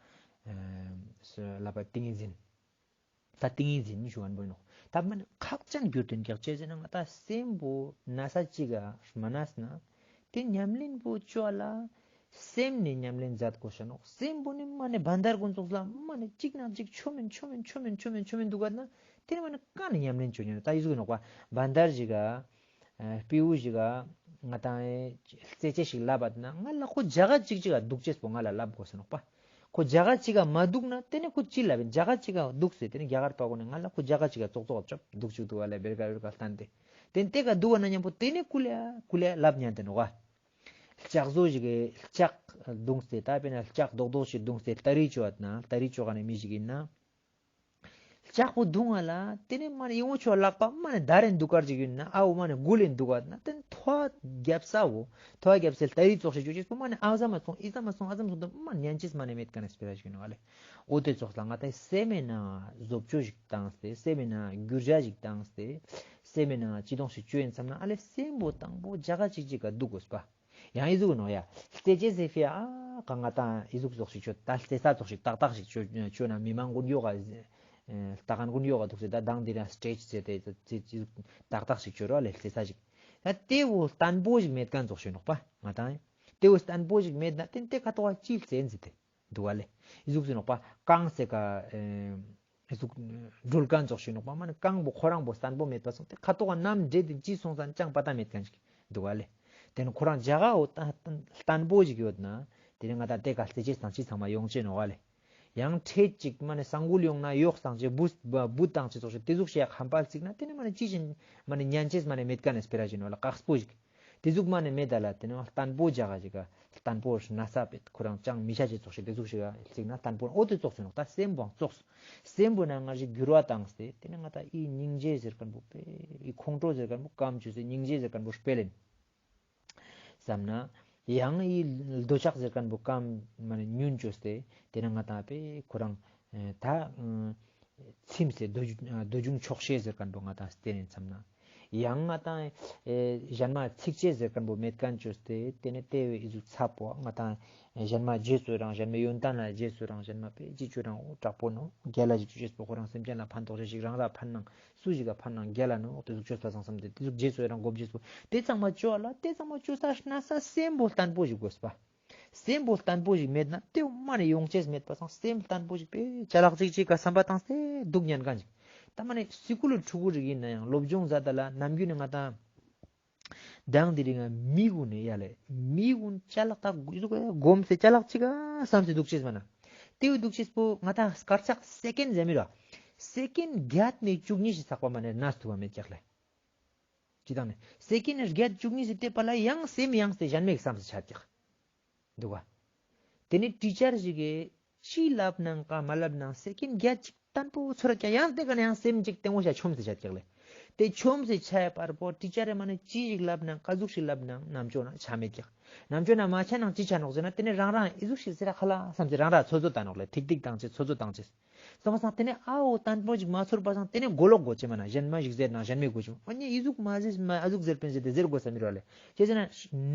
བསླབ་པ་ཏིང་ངེ་འཛིན། ད་ཏིང་ངེ་འཛིན་ཞུ་ཁན་བོ་ཨིན་ནོག། ད་མ་ནེ་ཁག་ཅན་གྱུར་ཏེ་ཨིན་ཀྱག་ཅི་ཟེར་ན་ང་ཏང་སེམས་པོ་ན་ས་ཅིག་ག་མ་ན་ན་ཏེ་ཉམས་ལེན་པོ་ཅོ་ལ་སེམས་ནེ་ཉམས་ལེན་ཛད་གོས་ཤ་ནོག། སེམས་པོ་ནི་མ་ནེ་བན་དར་གུན་ཙོགས་ལ་མ་ནེ་ཅིག་ནང་ཅིག་ཆོ་མེན་ཆོ་མེན་ཆོ་མེན་ཆོ་མེན་དུག་ག་ན་ཏེ་ནི་མ་ནེ་ཀ་ནེ་ཉམས་ལེན་ཅོ་ཉན་ད་ཨི་ཟུག་ཨིན་ནོག་པ། བན་དར་ཞིག་ག་ཨ་སྤྲེའུ་ཞིག་ག་ང་ཏང་ཨེ་རྩེད་ཅེས་ཤིག་ལབ་པ་ན་ང་ལ་ཁོ་ཇ་ག་ཅིག་ཅིག་ག་དུག་ཅེས་པོ་ང་ལ་ལབ་གོས་ཤ་ནོག་པ། ཁོ་ཇ་ག་ཅིག་ག་མ་དུག་ན་ཏེ་ནེ་ཁོ་ཅི་ལབ་ཨིན། ཇ་ག་ཅིག་ག་དུག་སྟེ་ཏེ་ནེ་རྒྱ་གར་པ་གུན་ནི་ང་ལ་ཁོ་ཇ་ག་ཅིག་ག་ཙོག་ཙོག་ཅོབ་དུག་ཅུག་དུག་ག་ལེ་བེར་ཀ་བེར་ཀ་ལྟན་ཏེ། ཏེ་ནེ་ཏེ་ཀ་དུག་ག་ན་ཉམ་པོ་ཏེ་ནེ་ཀུ་ལེ་ཀུ་ལེ་ལབ་ཉན་ཏེ་ནོག་ག། ལྕགས་བཟོ་ཞིག་གི་ལྕགས་དུང་སྟེ་ད་དཔེར་ན་ལྕགས་རྡོག་རྡོག་ཞིག་དུང་སྟེ་སྟ་རི་ཅོ་བ་ན་སྟ་རི་ཅོ་ག་ནི་མི་ཞིག་ཨིན་ན། ལྕགས་པོ་དུང་བ་ལ་ཏེ་ནེ་མ་ནེ་ཡི་ངོ་ཆོ་ལག་པ་མ་ནེ་དར་རེན་དུག་གར་ཅིག་ཨིན་ན་ཨ་བོ་མ་ནེ་གུ་ལེན་དུག་ག་ན་ཏེ་ནེ་ཐོ་བ་རྒྱབ་ས་བོ་ཐོ་བ་རྒྱབ་སའི་སྟ་རི་ཙོགས་ཤིག་ཅོ་ཅེས་པོ་མ་ནེ་ཨ་ཟ་མ་སོང་ཨི་ཟ་མ་སོང་ཨ་ཟ་མ་སོང་དུ་མ་ནེ་ཉན་ཅེས་མ་ནེ་མེད་ཁན་ནི་སྤེ་ར་ཞིག་ཨིན་ནོག་ལེ། འོ་ཏེ་ཙོགས་ལ་ང་ཏང་སེམས་ཨིན་ན་བཟོ་བཅོས་ཤིག་བཏང་སྟེ་སེམས་ཨིན་ན་འགྱུར་བ་ཞིག་བཏང་སྟེ་སེམས་ཨིན་ན་ཅི་དོང་ཞིག་ཅོ་ཨིན་སམ་ན་ཨ་ལེ་སེམས་པོ་དང་པོ་ཇ་ག་ཅིག་ཅིག་ག་དུག་གོས་པ། ཡང་ཨི་ཟུག་ནོག་ཡ། རྩེད་ཅེས་ཟེར་ཕི་ཨ་ཀ་ང་ཏང་ཨི་ཟུག་ཙོགས་ཤིག་ཅོ་ད་རྩེད་ས་ཙོགས་ཤིག་ཏག་ཏག་ཞིག་ཅོ་ཅོ་ན་མི་མང་གུན་ཡོག་ག་ལྟ་ཁན་གུན་ཡོག་ག་དུག་སེ་ད་དང་འདི་ར་སྟེཇ་ཟེར་ཏེ་ཏག་ཏག་ཞིག་ཅོ་རོག་ལེ་རྩེད་ས་ཞིག། ད་ཏེ་བོ་བརྟན་པོ་ཞིག་མེད་ཁན་ཙོགས་ཤིག་ནོག་པ་ང་ཏང་ཨེ། ཏེ་བོ་བརྟན་པོ་ཞིག་མེད་ན་ཏེ་ཏེ་ཁ་ཐོག་ག་ཅི་རྩེད་ཟེར་ཏེ་དུག་ག་ལེ། ཨི་ཟུག་ཟེར་ནོག་པ་ཀང་སེ་ཀ་ཨེ། ཟུག་སྒྲོལ་ཁན་ཙོགས་ཤིག་ནོག་པ་མ་ནེ་རྐང་པོ་ཁོ་རང་པོ་བརྟན་པོ་མེད་པ་སོང་སྟེ་ཁ་ཐོག་ག་ནམ་འདྲེ་དེ་ཅི་སོང་ཙང་ཅང་པ་ཏ་མེད་ཁན་ཞིག་དུག་ག་ལེ། ཏེ་ནེ་ཁོ་རང་ཇ་ག་འོ་ད་བརྟན་པོ་ཞིག་ཡོད་ན་ཏེ་ནེ་ང་ཏང་ཏེ་ཀ་རྩེད་ཅེས་དང་ཅི་ཚང་མ་ཡོང་ཅེས་ནོག་ག་ལེ། ཡང་ཁྲེད་ཅིག་མ་ནེ་ས་འགུལ་ཡོང་ན་ཡོག་སྟང་ཅེས་བུད་བུད་སྟང་ཅེས་ཙོགས་ཤིག་ཏེ་ཟུག་ཤིག་ཡ་ཁམ་པ་རྩིག་ན་ཏེ་ནེ་མ་ནེ་ཅི་ཞིག་མ་ནེ་ཉན་ཅེས་མ་ནེ་མེད་ཁན་ནི་སྤེ་ར་ཞིག་ནོག་ལེ་དཀགས་པོ་ཞིག། ཏེ་ཟུག་མ་ནེ་མེད་ད་ལ་ཏེ་ནེ་བརྟན་པོ་ཇ་ག་ཞིག་ག་བརྟན་པོ་ན་ས་པེད་ཁོ་རང་ཅང་མི་ཆ་ཅེས་ཙོགས་ཤིག་ཏེ་ཟུག་ཞིག་ག་རྩིག་ན་བརྟན་པོ་འོ་ཏེ་ཙོགས་ཤིག་ནོག་ད་སེམས་པོ་ཙོགས། སེམས་པོ་ན་ང་ཞིག་འགྱུར་བ་བཏང་སྟེ་ཏེ་ནེ་ང་ཏང་ཨི་སྙིང་རྗེ་ཟེར་ཁན་བོ་པེ་ཨི་ཁོང་ཁྲོ་ཟེར་ཁན་བོ་ཀམ་ཅོས་སེ་སྙིང་རྗེ་ཟེར་ཁན་བོ་སྤེལ་ལེན་སམ་ན། ཡང་ཨི་འདོད་ཆགས་ཟེར་ཁན་བོ་ཀམ་མ་ནེ་ཉུང་ཅོས་ཏེ་ཏེ་ནེ་ང་ཏང་པེ་ཁོ་རང་ཨེ་ད་ཨེ་ཚིམས་སེ་འདོད་འདོད་ཆུང་ཆོག་ཤེས་ཟེར་ཁན་བོ་ང་ཏང་སྟེ་ནེ་སམ་ན། ཡང་ང་ཏང་ཨེ་ཞན་མ་ཚིག་ཅེས་ཟེར་ཁན་བོ་མེད་ཁན་ཅོས་ཏེ་ཏེ་ནེ་ཏེ་བོ་ཨི་ཟུག་ཚ་པོ་ང་ཏང་ཞན་མ་རྗེས་སུ་རང་ཞན་མའི་ཡོན་ཏན་ལ་རྗེས་སུ་རང་ཞན་མ་པེ་ཅི་ཅོ་རང་དྲག་པོ་ནོག་རྒྱལ་ལ་ཞིག་ཅོ་ཅེས་པོ་ཁོ་རང་སེམས་ཅན་ལ་ཕན་ཐོགས་ཅེས་ཤིག་རང་ལ་ཕན་ནང་སུ་ཞིག་ག་ཕན་ནང་རྒྱལ་ལ་ནོག་ཏེ་ཟུག་ཅོས་པ་སང་སམ་སྟེ་ཏེ་ཟུག་རྗེས་སུ་རང་གོ་རྗེས་སུ་ཏེ་ཚང་མ་ཅོ་ལ་ཏེ་ཚང་མ་ཅོ་ས་ན་ས་སེམས་པོ་བརྟན་པོ་ཞིག་གོས་པ། སེམས་པོ་བརྟན་པོ་ཞིག་མེད་ན་ཏེ་མ་ནེ་ཡོང་ཅེས་མེད་པ་སང་སེམས་བརྟན་པོ་ཞིག་པེ་ཅ་ལག་ཅིག་ཅིག་ག་སམ་པ་བཏང་སྟེ་དུག་ཉན་ཁན་ཞིག། ད་མ་ནེ་སི་ཀུལ་ཕྲུ་གུ་རིག་ཨིན་ན་ཡང་སློབ་སྦྱོང་ཛད་ད་ལ་ནམ་རྒྱུན་ནེ་ང་ཏང་དང་དེ་རིང་ང་མི་གུན་ནི་ཡ་ལེ། མི་གུན་ཅ་ལག་ད་གོམས་སེ་ཅ་ལག་ཅིག་ག་སམ་སེ་དུག་ཅེས་མ་ན། ཏེ་བོ་དུག་ཅེས་པོ་ང་ཏང་སྐར་ཆ་སེ་ཀེན་ཟེར་མི་ར། སེ་ཀེན་བརྒྱད་ནེ་བཅུ་གཉིས་ཤིག་ཚག་པ་མ་ནེ་ན་ཐུབ་པ་མེད་ཀྱག་ལེ། ཅི་དང་ནི་སེ་ཀེན་བརྒྱད་བཅུ་གཉིས་སི་ཏེ་པ་ལ་ཡང་སེམས་ཡང་སྟེ་ཞན་མེད་སམ་སེ་ཆ་ཀྱག་དུག་ག། ཏེ་ནེ་ཊི་ཅར་ཞིག་གི་ཅི་ལབ་ནང་ཀ་མ་ལབ་ནང་སེ་ཀེན་བརྒྱད་ཅིག་བརྟན་པོ་ཚོར་ཀྱག་ཡང་ཏེ་ཀ་ནེ་ཡང་སེམས་ཅིག་ཏེ་ངོ་ཤ་ཆོམ་སེ་ཆ་ཀྱག་ལེ། ཏེ་ཆོམ་སེ་ཆ་ཡ་པར་པོ་ཊི་ཅར་རེ་མ་ནེ་ཅི་ཞིག་ལབ་ནང་ཀ་ཟུག་ཞིག་ལབ་ནང་ནམ་ཅོ་ན་ཆ་མེད་ཀྱག། ནམ་ཅོ་ན་མ་ཆ་ནང་ཅི་ཆ་ནོག་ཟེར་ན་ཏེ་ནེ་རང་རང་ཨི་ཟུག་ཞིག་ཟེར་ར་ཁ་ལ་སམ་སེ་རང་ར་ཚོད་ཚོད་བཏང་ནོག་ལེ། ཐིག་ཐིག་བཏང་ཅེས་ཚོད་ཚོད་བཏང་ཅེས། སོང་སང་ཏེ་ནེ་ཨ་བོ་བརྟན་པོ་ཞིག་མ་ཚོར་པ་སང་ཏེ་ནེ་གོ་ལོག་གོ་ཅེས་མ་ན་ཞན་མ་ཞིག་ཟེར་ན་ཞན་མེ་གོ་ཅེས་མ་ཨ་ནི་ཨི་ཟུག་མ་ཟེར་མ་ཨ་ཟུག་ཟེར་པིན་ཟེར་ཏེ་ཟེར་གོས་ས་མི་རོ་ལེ། ཅི་ཟེར་ན་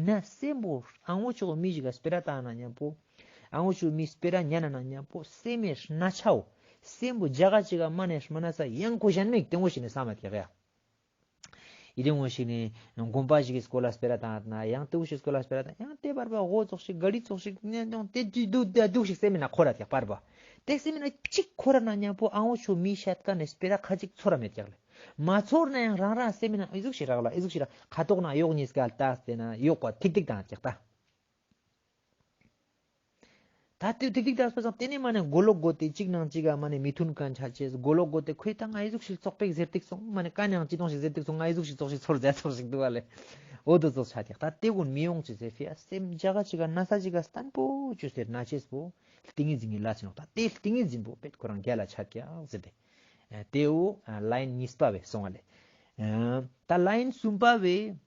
ན་སེམས་པོ་ཨ་བོ་ཆོ་མི་ཞིག་ག་སྤེ་ར་བཏང་ན་ཉམ་པོ་ཨ་བོ་ཆོ་མི་སྤེ་ར་ཉན་ན་ན་ཉམ་པོ་སེམས་མེ་ན་ཆའོ། སེམས་པོ་ཇ་ག་ཅིག་ག་མ་ནེ་མ་ན་ས་ཡང་ཁོ་ཞན་མེ་ཏེ་ངོ་ཞིག་ནེ་ས་མ་ཀྱག་ཡ། ཨི་ཏེ་ངོ་ཞིག་ནེ་དགོན་པ་ཞིག་གི་སྐོར་ལ་སྤེ་ར་བཏང་ན་ཡང་ཏེ་བོ་ཞིག་སྐོར་ལ་སྤེ་ར་བཏང་ཡང་ཏེ་བར་པ་འོ་ཙོགས་ཤིག་ག་རི་ཙོགས་ཤིག་ནེ་ཏེ་དུག་དུག་ཞིག་སེམས་མེ་ན་ཁོ་ར་ཀྱག་པར་པ། ཏེ་སེམས་མེ་ན་ཅིག་ཁོ་ར་ན་ཉམ་པོ་ཨ་བོ་ཆོ་མི་ཤད་ཀ་ནེ་སྤེ་ར་ཁ་ཅིག་ཚོར་ར་མེད་ཀྱག་ལེ། མ་ཚོར་ན་ཡང་རང་རང་སེམས་མེ་ན་ཨི་ཟུག་ཞིག་རག་ལ་ཨི་ཟུག་ཞིག་རག་ཁ་ཐོག་ན་ཡོག་ཉིས་ཀ་ལྟ་སྟེ་ན་ཡོག་པ་ཐིག་ཐིག་བཏང་ཀྱག་ད། ད་ཏེ་ཏིག་ཏིག་ད་སོ་སང་ཏེ་ནེ་མ་ནེ་གོ་ལོག་གོ་ཏེ་ཅིག་ནང་ཅིག་ག་མ་ནེ་མི་མཐུན་ཁན་ཆ་ཅེས་གོ་ལོག་གོ་ཏེ་ཁོས་ད་ང་ཨི་ཟུག་ཞིག་ཙོག་པེག་ཟེར་ཏིག་སོང་མ་ནེ་ཀ་ནེ་ཡང་ཅི་དོང་ཞིག་ཟེར་ཏིག་སོང་ང་ཨི་ཟུག་ཞིག་ཙོག་ཞིག་ཚོར་ཟེར་ཙོག་ཞིག་དུག་ག་ལེ། འོ་དོ་ཙོགས་ཆ་ཀྱག་ད་ཏེ་གུན་མི་ཡོང་ཅེས་ཟེར་ཕི་ཡ་སེམས་ཇ་ག་ཅིག་ག་ན་ས་ཅིག་ག་བརྟན་པོ་ཅོས་ཟེར་ན་ཅེས་པོ་ཏིང་ངེ་འཛིན་གྱི་ལ་ཅི་ནོག་ད་ཏེ་ཏིང་ངེ་འཛིན་པོ་པེད་ཁོ་རང་རྒྱལ་ལ་ཆ་ཀྱག་ཟེར་ཏེ། ཨ་ཏེའོ་ཨ་ལའིན་གཉིས་པ་བོ་སོང་བ་ལེ། ཨ་ད་ལའིན་གསུམ་པ་བོ།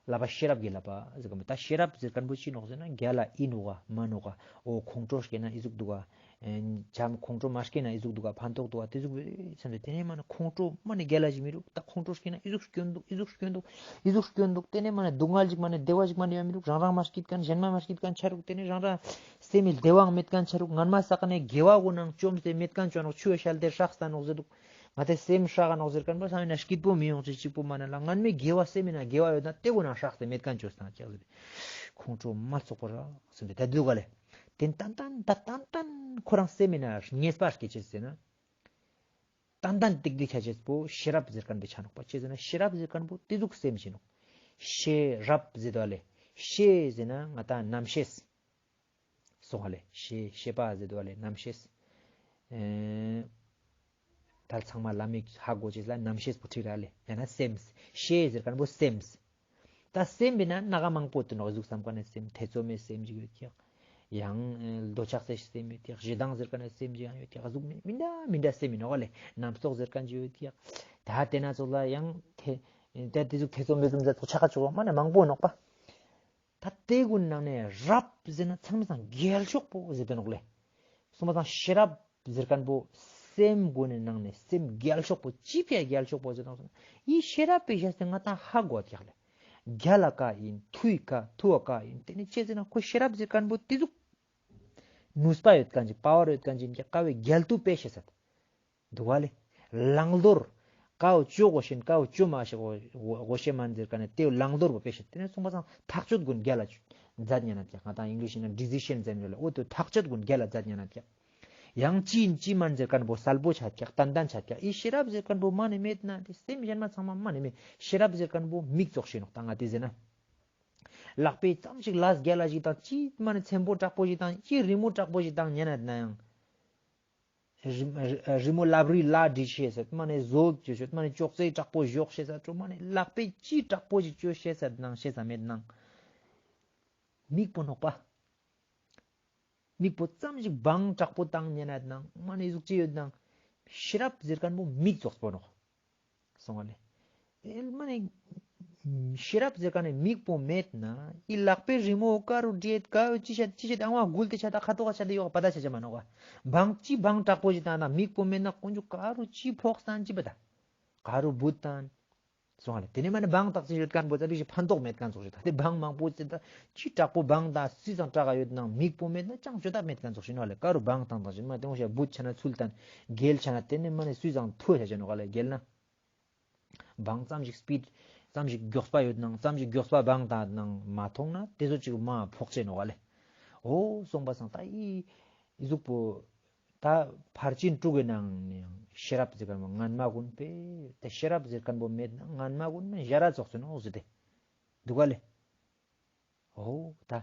བསླབ་པ་ཤེས་རབ་ཀྱི་བསླབ་པ་ཟེར་ག་མེད། ད་ཤེས་རབ་ཟེར་ཁན་བོ་ཅི་ནོག་ཟེར་ན་རྒྱལ་ལ་ཨིན་ནོག་ག་མན་ནོག་ག། འོ་ཁོང་ཁྲོ་སྐྱེ་ན་ཨི་ཟུག་དུག་ག། ཨེ་བྱམས་ཁོང་ཁྲོ་མ་སྐྱེས་ན་ཨི་ཟུག་འདུག་ག་ཕན་ཐོགས་འདུག་ག་ཏེ་ཟུག་སེམས་ཏེ་ནེ་མ་ནེ་ཁོང་ཁྲོ་མ་ནེ་རྒྱལ་ལ་ཞིག་མི་རུག་ད་ཁོང་ཁྲོ་སྐྱེས་ན་ཨི་ཟུག་སྐྱོན་འདུག་ཨི་ཟུག་སྐྱོན་འདུག་ཨི་ཟུག་སྐྱོན་འདུག་ཏེ་ནེ་མ་ནེ་སྡུག་བསྔལ་ཞིག་མ་ནེ་བདེ་བ་ཞིག་མ་ནེ་ཡ་མི་རུག་རང་རང་མ་སྐྱིད་ཁན་གཞན་མ་མ་སྐྱིད་ཁན་ཆ་རུག་ཏེ་ནེ་རང་རང་སེམས་མི་བདེ་བའང་མེད་ཁན་ཆ་རུག་ངན་མ་བསགས་ནེ་དགེ་བ་གུན་ནང་བཅོམ་སྟེ་མེད་ཁན་ཆ་ནོག་ཆུ་ཡ་ཤལ་ཏེ་སྲེག་སྟན་ནོག་ཟེར་འདུག་ང་ཏེ་སེམས་སྲེག་ནོག་ཟེར་ཁན་པོ་སང་ཡིན་ན་སྐྱིད་པོ་མི་ཡོང་ཅེས་གཅིག་པོ་མ་ནེ་ལ་ངན་མེད་དགེ་བ་སེམས་མི་ན་དགེ་བ་ཡོད་ན་ཏེ་གུན་ནང་སྲེག་སྟེ་མེད་ཁན་ཆོས་སྟན་ཀྱག་ཟེར་ཏེ་ཁོང་ཁྲོ་མ་ཚོགས་པ་རག་ཟེར་ཏེ་ད་འདུག་ག་ལེ། ཏེ་ཏན་ཏན་ད་ཏན་ཏན་ཁོ་རང་སེམས་མི་ན་ངེས་པ་སྐྱེ་ཅེས་ཟེར་ན། ཏན་ཏན་ཏིག་ཏིག་ཆ་ཅེས་པོ་ཤེས་རབ་ཟེར་ཁན་པོ་ཆ་ནོག་པ། ཅི་ཟེར་ན་ཤེས་རབ་ཟེར་ཁན་པོ་ཏེ་ཟུག་སེམས་ཤིག་ནོག་ཤེས་རབ་ཟེར་དོ་ལེ། ཤེས་ཟེར་ན་ང་ཏང་རྣམ་ཤེས། སོང་བ་ལེ། ཤེས་ཤེས་པ་ཟེར་དོ་ལེ་རྣམ་ཤེས། ཨེ་ད་ཚང་མ་ལ་མིག་ཧ་གོ་ཅེས་ལ་རྣམ་ཤེས་པོ་ཁྲིད་ར་ལེ། ཡང་ན་སེམས། ཤེས་ཟེར་ཁན་པོ་སེམས། ད་སེམས་པོའི་ནང་ན་ག་མང་པོ་ཏེ་ནོག་ཟུག་བསམ་ཁན་ནི་སེམས་ཐེ་ཚོམ་མེད་སེམས་ཅིག་ཡོད་ཀྱག་ཡང་འདོད་ཆགས་སི་སེམས་ཡོད་ཀྱག་ཞེ་སྡང་ཟེར་ཁན་ནི་སེམས་ཅིག་ཡང་ཡོད་ཀྱག་ཟུག་མི་མི་འདྲ་མི་འདྲ་སེམས་ཡིན་ནོག་ལེ། རྣམ་རྟོག་ཟེར་ཁན་ཅིག་ཡོད་ཀྱག་ད་ཏེ་ན་ཚོགས་ལ་ཡང་ཏེ་ཏེ་ཟུག་ཐེ་ཚོམ་མེད་ཟུམ་ཟེར་ཚོགས་ཆ་ཁ་ཚོགས་མ་ནེ་མང་པོ་ནོག་པ། ད་ཏེ་གུན་ནང་ནེ་རབ་ཟེར་ན་ཚང་མའི་སང་རྒྱལ་ཤོས་པོ་ཟེར་ཏེ་ནོག་ལེ། སོང་པ་སང་ཤེས་རབ་ཟེར་ཁན་པོ་སེམས་གུན་ནི་ནང་ནེ་སེམས་རྒྱལ་ཤོས་པོ་ཅི་ཕི་ཡ་རྒྱལ་ཤོས་པོ་ཟེར་ཏེ་ནོག་ཟེར་ན་ཡི་ཤེས་རབ་པོའི་ཞེས་ཏེ་ང་ཏང་ཧ་གོ་ཀྱག་ལེ། རྒྱལ་ལ་ཀ་ཡིན་མཐུ་ཡི་ཀ་མཐུ་བ་ཀ་ཡིན་ཏེ་ནེ་ཅི་ཟེར་ན་ཁོ་ཤེས་རབ་ཟེར་ཁན་པོ་ཏེ་ཟུག་ནུས་པ་ཡོད་ཁན་ཅིག་པ་ཝར་ཡོད་ཁན་ཅིག་ཀ་བའི་རྒྱལ་དུ་དཔེ་ཤེས་ས་འདུག་བ་ལེ། བླང་དོར། ཀ་བོ་ཅོ་གོ་ཤེས་ཀ་བོ་ཅོ་མ་ཤེས་གོ་ཤེས་མན་ཟེར་ཁན་ནི་ཏེ་བླང་དོར་བོ་དཔེ་ཤེས། ཏེ་ནེ་སོང་པ་སང་ཐག་གཅོད་གུན་རྒྱལ་ལ་མཛད་ཉན་ན་ཀྱག་ང་ཏང་ཨིང་ལིཤ་ན་ཌི་སི་ཤན་ཟེར་ནོག་ལེ། འོ་ཏེ་ཐག་གཅོད་གུན་རྒྱལ་ལ་མཛད་ཉན་ན་ཀྱག་ཡང་ཅི་ཡིན་ཅི་མན་ཟེར་ཁན་པོ་གསལ་པོ་ཆ་ཀྱག་ཏན་ཏན་ཆ་ཀྱག་ཡི་ཤེས་རབ་ཟེར་ཁན་པོ་མ་ནེ་མེད་ན་ཏེ་སེམས་གཞན་མ་ཚང་མ་མ་ནེ་མེད། ཤེས་རབ་ཟེར་ཁན་པོ་མིག་ཙོགས་ཤིག་ནོག་ད་ང་ཏེ་ཟེར་ན། ལག་པའི་ཙམ་ཞིག་ལས་རྒྱལ་ལ་ཞིག་དང་ཅི་མ་ནེ་ཚེམ་པོ་དྲག་པོ་ཞིག་དང་ཅི་རི་མོ་དྲག་པོ་ཞིག་དང་ཉན་ན་ཡང་། རི་རི་མོ་ལབ་རི་ལ་བྲིས་ཤེས་ས་མ་ནེ་བཟོ་བཅོས་ཤེས་ས་མ་ནེ་ཅོག་ཙེ་དྲག་པོ་ཞོག་ཤེས་ས་མ་ནེ་ལག་པའི་ཅི་དྲག་པོ་ཞིག་བཅོས་ཤེས་ས་ནང་ཤེས་ས་མེད་ནང་། མིག་པོ་ནོག་པ། མིག་པོ་ཙམ་ཞིག་བང་དྲག་པོ་བཏང་ཉན་ན་ནང་མ་ནེ་ཟུག་ཅི་ཡོད་ནང་། ཤེས་རབ་ཟེར་ཁན་པོ་མིག་ཙོགས་པོ་ནོག་སོང་བ་ལེ། ཨེ་མ་ནེ་ཤེས་རབ་ཟེར་ཁན་ནི་མིག་པོ་མེད་ན་ཡི་ལག་པའི་རི་མོ་ཀ་རུ་བྲིས་ཀ་རུ་ཅི་བཤད་ཅི་བཤད་ཨང་བ་འགུལ་ཏེ་ཆ་ད་ཁ་ཐོག་ག་ཆ་ད་ཡོག་པ་ད་ཆ་ཆ་མ་ནོག་བ། བང་ཅི་བང་དྲག་པོ་ཞིག་བཏང་ན་མིག་པོ་མེད་ན་ཀུན་འཇུག་ཀ་རུ་ཅི་ཕོག་སྟན་ཅི་པ་ད། ཀ་རུ་བུད་སྟན། སོང་བ་ལེ། ཏེ་ནེ་མ་ནེ་བང་དག་ཅིག་ཡོད་ཁན་པོ་ཙམ་ཞིག་ཕན་ཐོགས་མེད་ཁན་ཙོགས་ཤིག་ད་ཏེ་བང་མང་པོ་ཅི་ད་ཅི་དྲག་པོ་བང་དང་སུས་སང་དྲག་ག་ཡོད་ནང་མིག་པོ་མེད་ན་ཅང་ཅོ་ཐབས་མེད་ཁན་ཙོགས་ཤིག་ནོག་ལེ། ཀ་རུ་བང་དང་དང་ཞིག་མ་ཏེ་འོ་ཤ་བུད་ཆ་ན་ཚུལ་དང་རྒྱལ་ཆ་ན་ཏེ་ནེ་མ་ནེ་སུས་སང་ཐུ་ཆ་ཆ་ནོག་ལེ་རྒྱལ་ན། བང་ཙམ་ཞིག་སྤིཌ་ཙམ་ཞིག་མགྱོགས་པ་ཡོད་ནང་ཙམ་ཞིག་མགྱོགས་པ་བང་དང་ནང་མ་མཐོང་ན་ཏེ་ཙོགས་ཅིག་མ་ཕོག་ཆེ་ནོག་ལེ། འོ་སོང་པ་སང་ད་ཡི་ཟུག་པོ་ད་ཕར་ཕྱིན་དྲུག་གི་ནང་ནེ་ཡང་ཤེས་རབ་ཟེར་ཁན་པོ་ངན་མ་གུན་པེ་ཏེ་ཤེས་རབ་ཟེར་ཁན་པོ་མེད་ན་ངན་མ་གུན་མེད་ཞ་ར་ཙོགས་སུ་ནོག་ཟེར་ཏེ་འདུག་ག་ལེ། འོ་ད་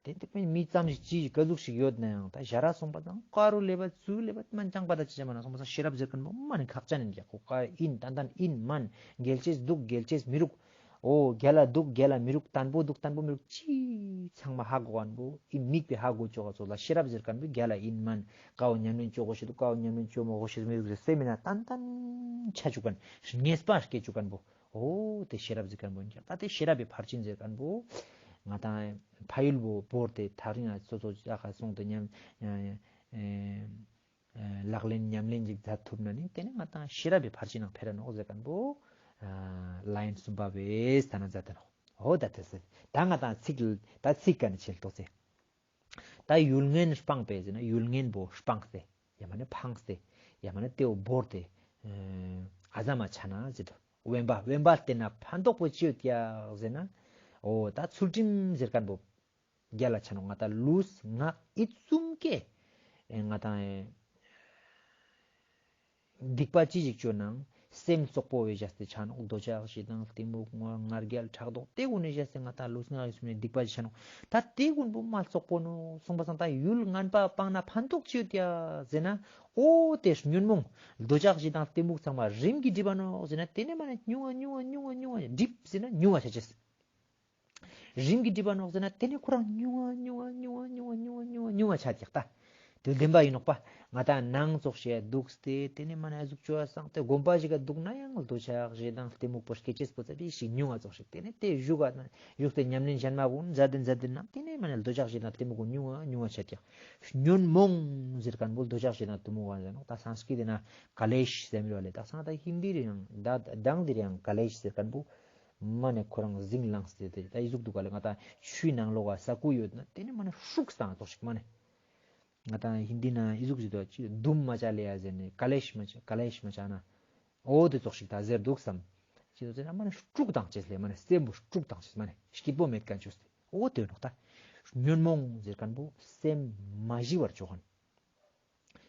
ཏེ་ཏེ་མི་ཙམ་ཞིག་ཅི་ཞིག་ག་ཟུག་ཞིག་ཡོད་ན་ཡང་ད་ཞ་ར་སོང་པ་དང་ཀ་རུ་ལེབ་བ་ཚུ་ལེབ་བ་མན་ཅང་པ་ད་ཅི་ཅང་མ་ན་སོང་པ་སང་ཤེས་རབ་ཟེར་ཁན་པོ་མ་ནེ་ཁག་ཅན་ཡིན་ཀྱག་ཁོ་ཀ་ཡིན་ཏན་ཏན་ཡིན་མན་རྒྱལ་ཅེས་འདུག་རྒྱལ་ཅེས་མི་རུག་འོ་རྒྱལ་ལ་འདུག་རྒྱལ་ལ་མི་རུག་བརྟན་པོ་འདུག་བརྟན་པོ་མི་རུག་ཅི་ཚང་མ་ཧ་གོ་ཁན་པོ་ཨི་མིག་པེ་ཧ་གོ་ཅོག་ག་ཚོགས་ལ་ཤེས་རབ་ཟེར་ཁན་པོ་རྒྱལ་ལ་ཨིན་མན་ཀ་བོ་ཉམས་ལེན་ཅོ་གོ་ཤེས་འདུག་ཀ་བོ་ཉམས་ལེན་ཅོ་མ་གོ་ཤེས་མི་རུག་ཟེར་སེམས་མི་ན་ཏན་ཏན་ཆ་ཅུག་ཁན་ངེས་པ་སྐྱེ་ཅུག་ཁན་པོ་འོ་དེ་ཤེས་རབ་ཟེར་ཁན་པོ་ཨིན་ཀྱག་ད་དེ་ཤེས་རབ་པེ་ཕར་ཕྱིན་ཟེར་ཁན་པོ་ང་དང་ཕ་ཡུལ་བོ་བོར་ཏེ་ཐག་རིང་ང་སོ་སོ་ཅག་ག་སོང་སྟེ་ཉམས་ཨེ་ལག་ལེན་ཉམས་ལེན་ཅིག་མཛད་ཐུབ་ན་ནི་དེ་ནི་ང་དང་ཤེས་རབ་པེ་ཕར་ཕྱིན་ནང་ཕེ་ར་ནོག་ཟེར་ཁན་པོ་ལ་ཡན་གསུམ་པ་བེ་ས་ན་མཛད་དེ་ནོག་འོ་ད་དེ་ཟེར་ད་ང་དང་ཚིག་ད་ཚིག་ཀ་ནི་ཆེན་ཏོ་ཚེ། ད་ཡུལ་ངན་སྤངས་པས་ཟེར་ན་ཡུལ་ངན་པོ་སྤངས་ཏེ་ཡང་མ་ནི་ཕངས་ཏེ་ཡང་མ་ནི་དེ་བོ་བོར་ཏེ་ཨ་ཟ་མ་ཆ་ན་ཟེར་དོ། དབེན་པ་དབེན་པ་བསྟེན་ན་ཕན་ཐོགས་པོ་ཅི་ཡོད་ཀྱག་ཟེར་ན། འོ་ད་ཚུལ་ཁྲིམས་ཟེར་ཁན་པོ་རྒྱལ་ལ་ཆ་ནོག་ང་དང་ལུས་ངག་ཡིད་གསུམ་ཀེ་ང་དང་སྡིག་པ་ཅི་ཞིག་ཅོ་ནང་སེམས་བཙོག་པོ་བེ་བཞག་སྟེ་ཆ་ནོག་འདོད་ཆགས་ཞེ་སྡང་གཏི་མུག་ང་རྒྱལ་ཕྲག་དོག་དེ་གུན་ནི་བཞག་སྟེ་ང་དང་ལུས་ངག་ཡིད་གསུམ་ནི་སྡིག་པ་ཅི་ཆ་ནོག་ད་དེ་གུན་པོ་མ་བཙོག་པོ་ནོག་སོང་པ་སང་ད་ཡུལ་ངན་པ་སྤངས་ན་ཕན་ཐོགས་ཅི་ཡོད་ཀྱག་ཟེར་ན། འོ་དེ་ཉོན་མོངས་འདོད་ཆགས་ཞེ་སྡང་གཏི་མུག་ཚང་མ་རིམ་གྱིས་འགྲིབ་པ་ནོག་ཟེར་ན། དེ་ནས་མ་ནས་ཉུང་ང་ཉུང་ང་ཉུང་ང་ཉུང་ང་འགྲིབ་ཟེར་ན་ཉུང་ང་ཆ་ཅེས། རིམ་གྱིས་འགྲིབ་པ་ནོག་ཟེར་ན་དེ་ནས་ཁོ་རང་ཉུང་ང་ཉུང་ང་ཉུང་ང་ཆ་ཀྱག་ད། དེ་བདེན་པ་ཡིན་ནོག་པ། ང་ཏང་ནང་ཙོགས་ཤིག་འདུག་སྟེ་དེ་ནས་མ་ནེ་ཨ་ཟུག་ཅོ་བ་སང་སྟེ་དགོན་པ་ཞིག་ག་འདུག་ན་ཡང་འདོད་ཆགས་ཞེ་སྡང་གཏི་མུག་པོ་སྐྱེ་ཅེས་པོ་ཙ་པིག་ཞིག་ཉུང་ང་ཙོགས་ཤིག་དེ་ནས་དེ་བཞུགས་ག་བཞུགས་ཏེ་ཉམས་ལེན་གཞན་མ་གུན་མཛད་དེ་མཛད་དེ་ན་དེ་ནས་མ་ནེ་འདོད་ཆགས་ཞེ་སྡང་གཏི་མུག་གུན་ཉུང་ང་ཉུང་ང་ཆ་ཀྱག་ཉོན་མོངས་ཟེར་མཁན་པོ་འདོད་ཆགས་ཞེ་སྡང་གཏི་མུག་ག་ཟེར་ནོག་ད་སཾསྐྲྀཏ་ན་ཀ་ལེཤ་ཟེར་མི་རུ་བ་ལེ། ད་སང་ད་ཧིན་དི་རེ་ཡང་ད་དང་དི་རེ་ཡང་ཀ་ལེཤ་ཟེར་མཁན་པོ་མ་ནེ་ཁོ་རང་ཟིང་ལངས་ཏེ་དེ་ད་ཨི་ཟུག་འདུག་ག་ལེ། ང་ད་ཆུའི་ནང་ལོགས་ཀ་ས་ཁུ་ཡོད་ན་དེ་ནས་མ་ནེ་ཧྲུག་སྟེ་ཙོགས་ཤིག་མ་ནེ། ང་ད་ཧིན་དི་ན་ཨི་ཟུག་ཅིག་འདུག་ཅི་དུམ་མ་ཅ་ལེ་ཡ་ཟེར་ནས་ཀ་ལེཤ་མ་ཅ་ཀ་ལེཤ་མ་ཅ་ན། འོ་དེ་ཙོགས་ཤིག་ད་ཟེར་འདུག་བསམ། ཅི་ཟེར་ན་མ་ནེ་དཀྲུག་བཏང་ཅེས་ལེ། མ་ནེ་སེམས་པོ་དཀྲུག་བཏང་ཅེས་མ་ནེ་སྐྱིད་པོ་མེད་མཁན་ཅོས་ཏེ། འོ་དེ་ནོག་ད། ཉོན་མོངས་ཟེར་མཁན་པོ་སེམས་མ་ཞི་བར་ཅོ་མཁན།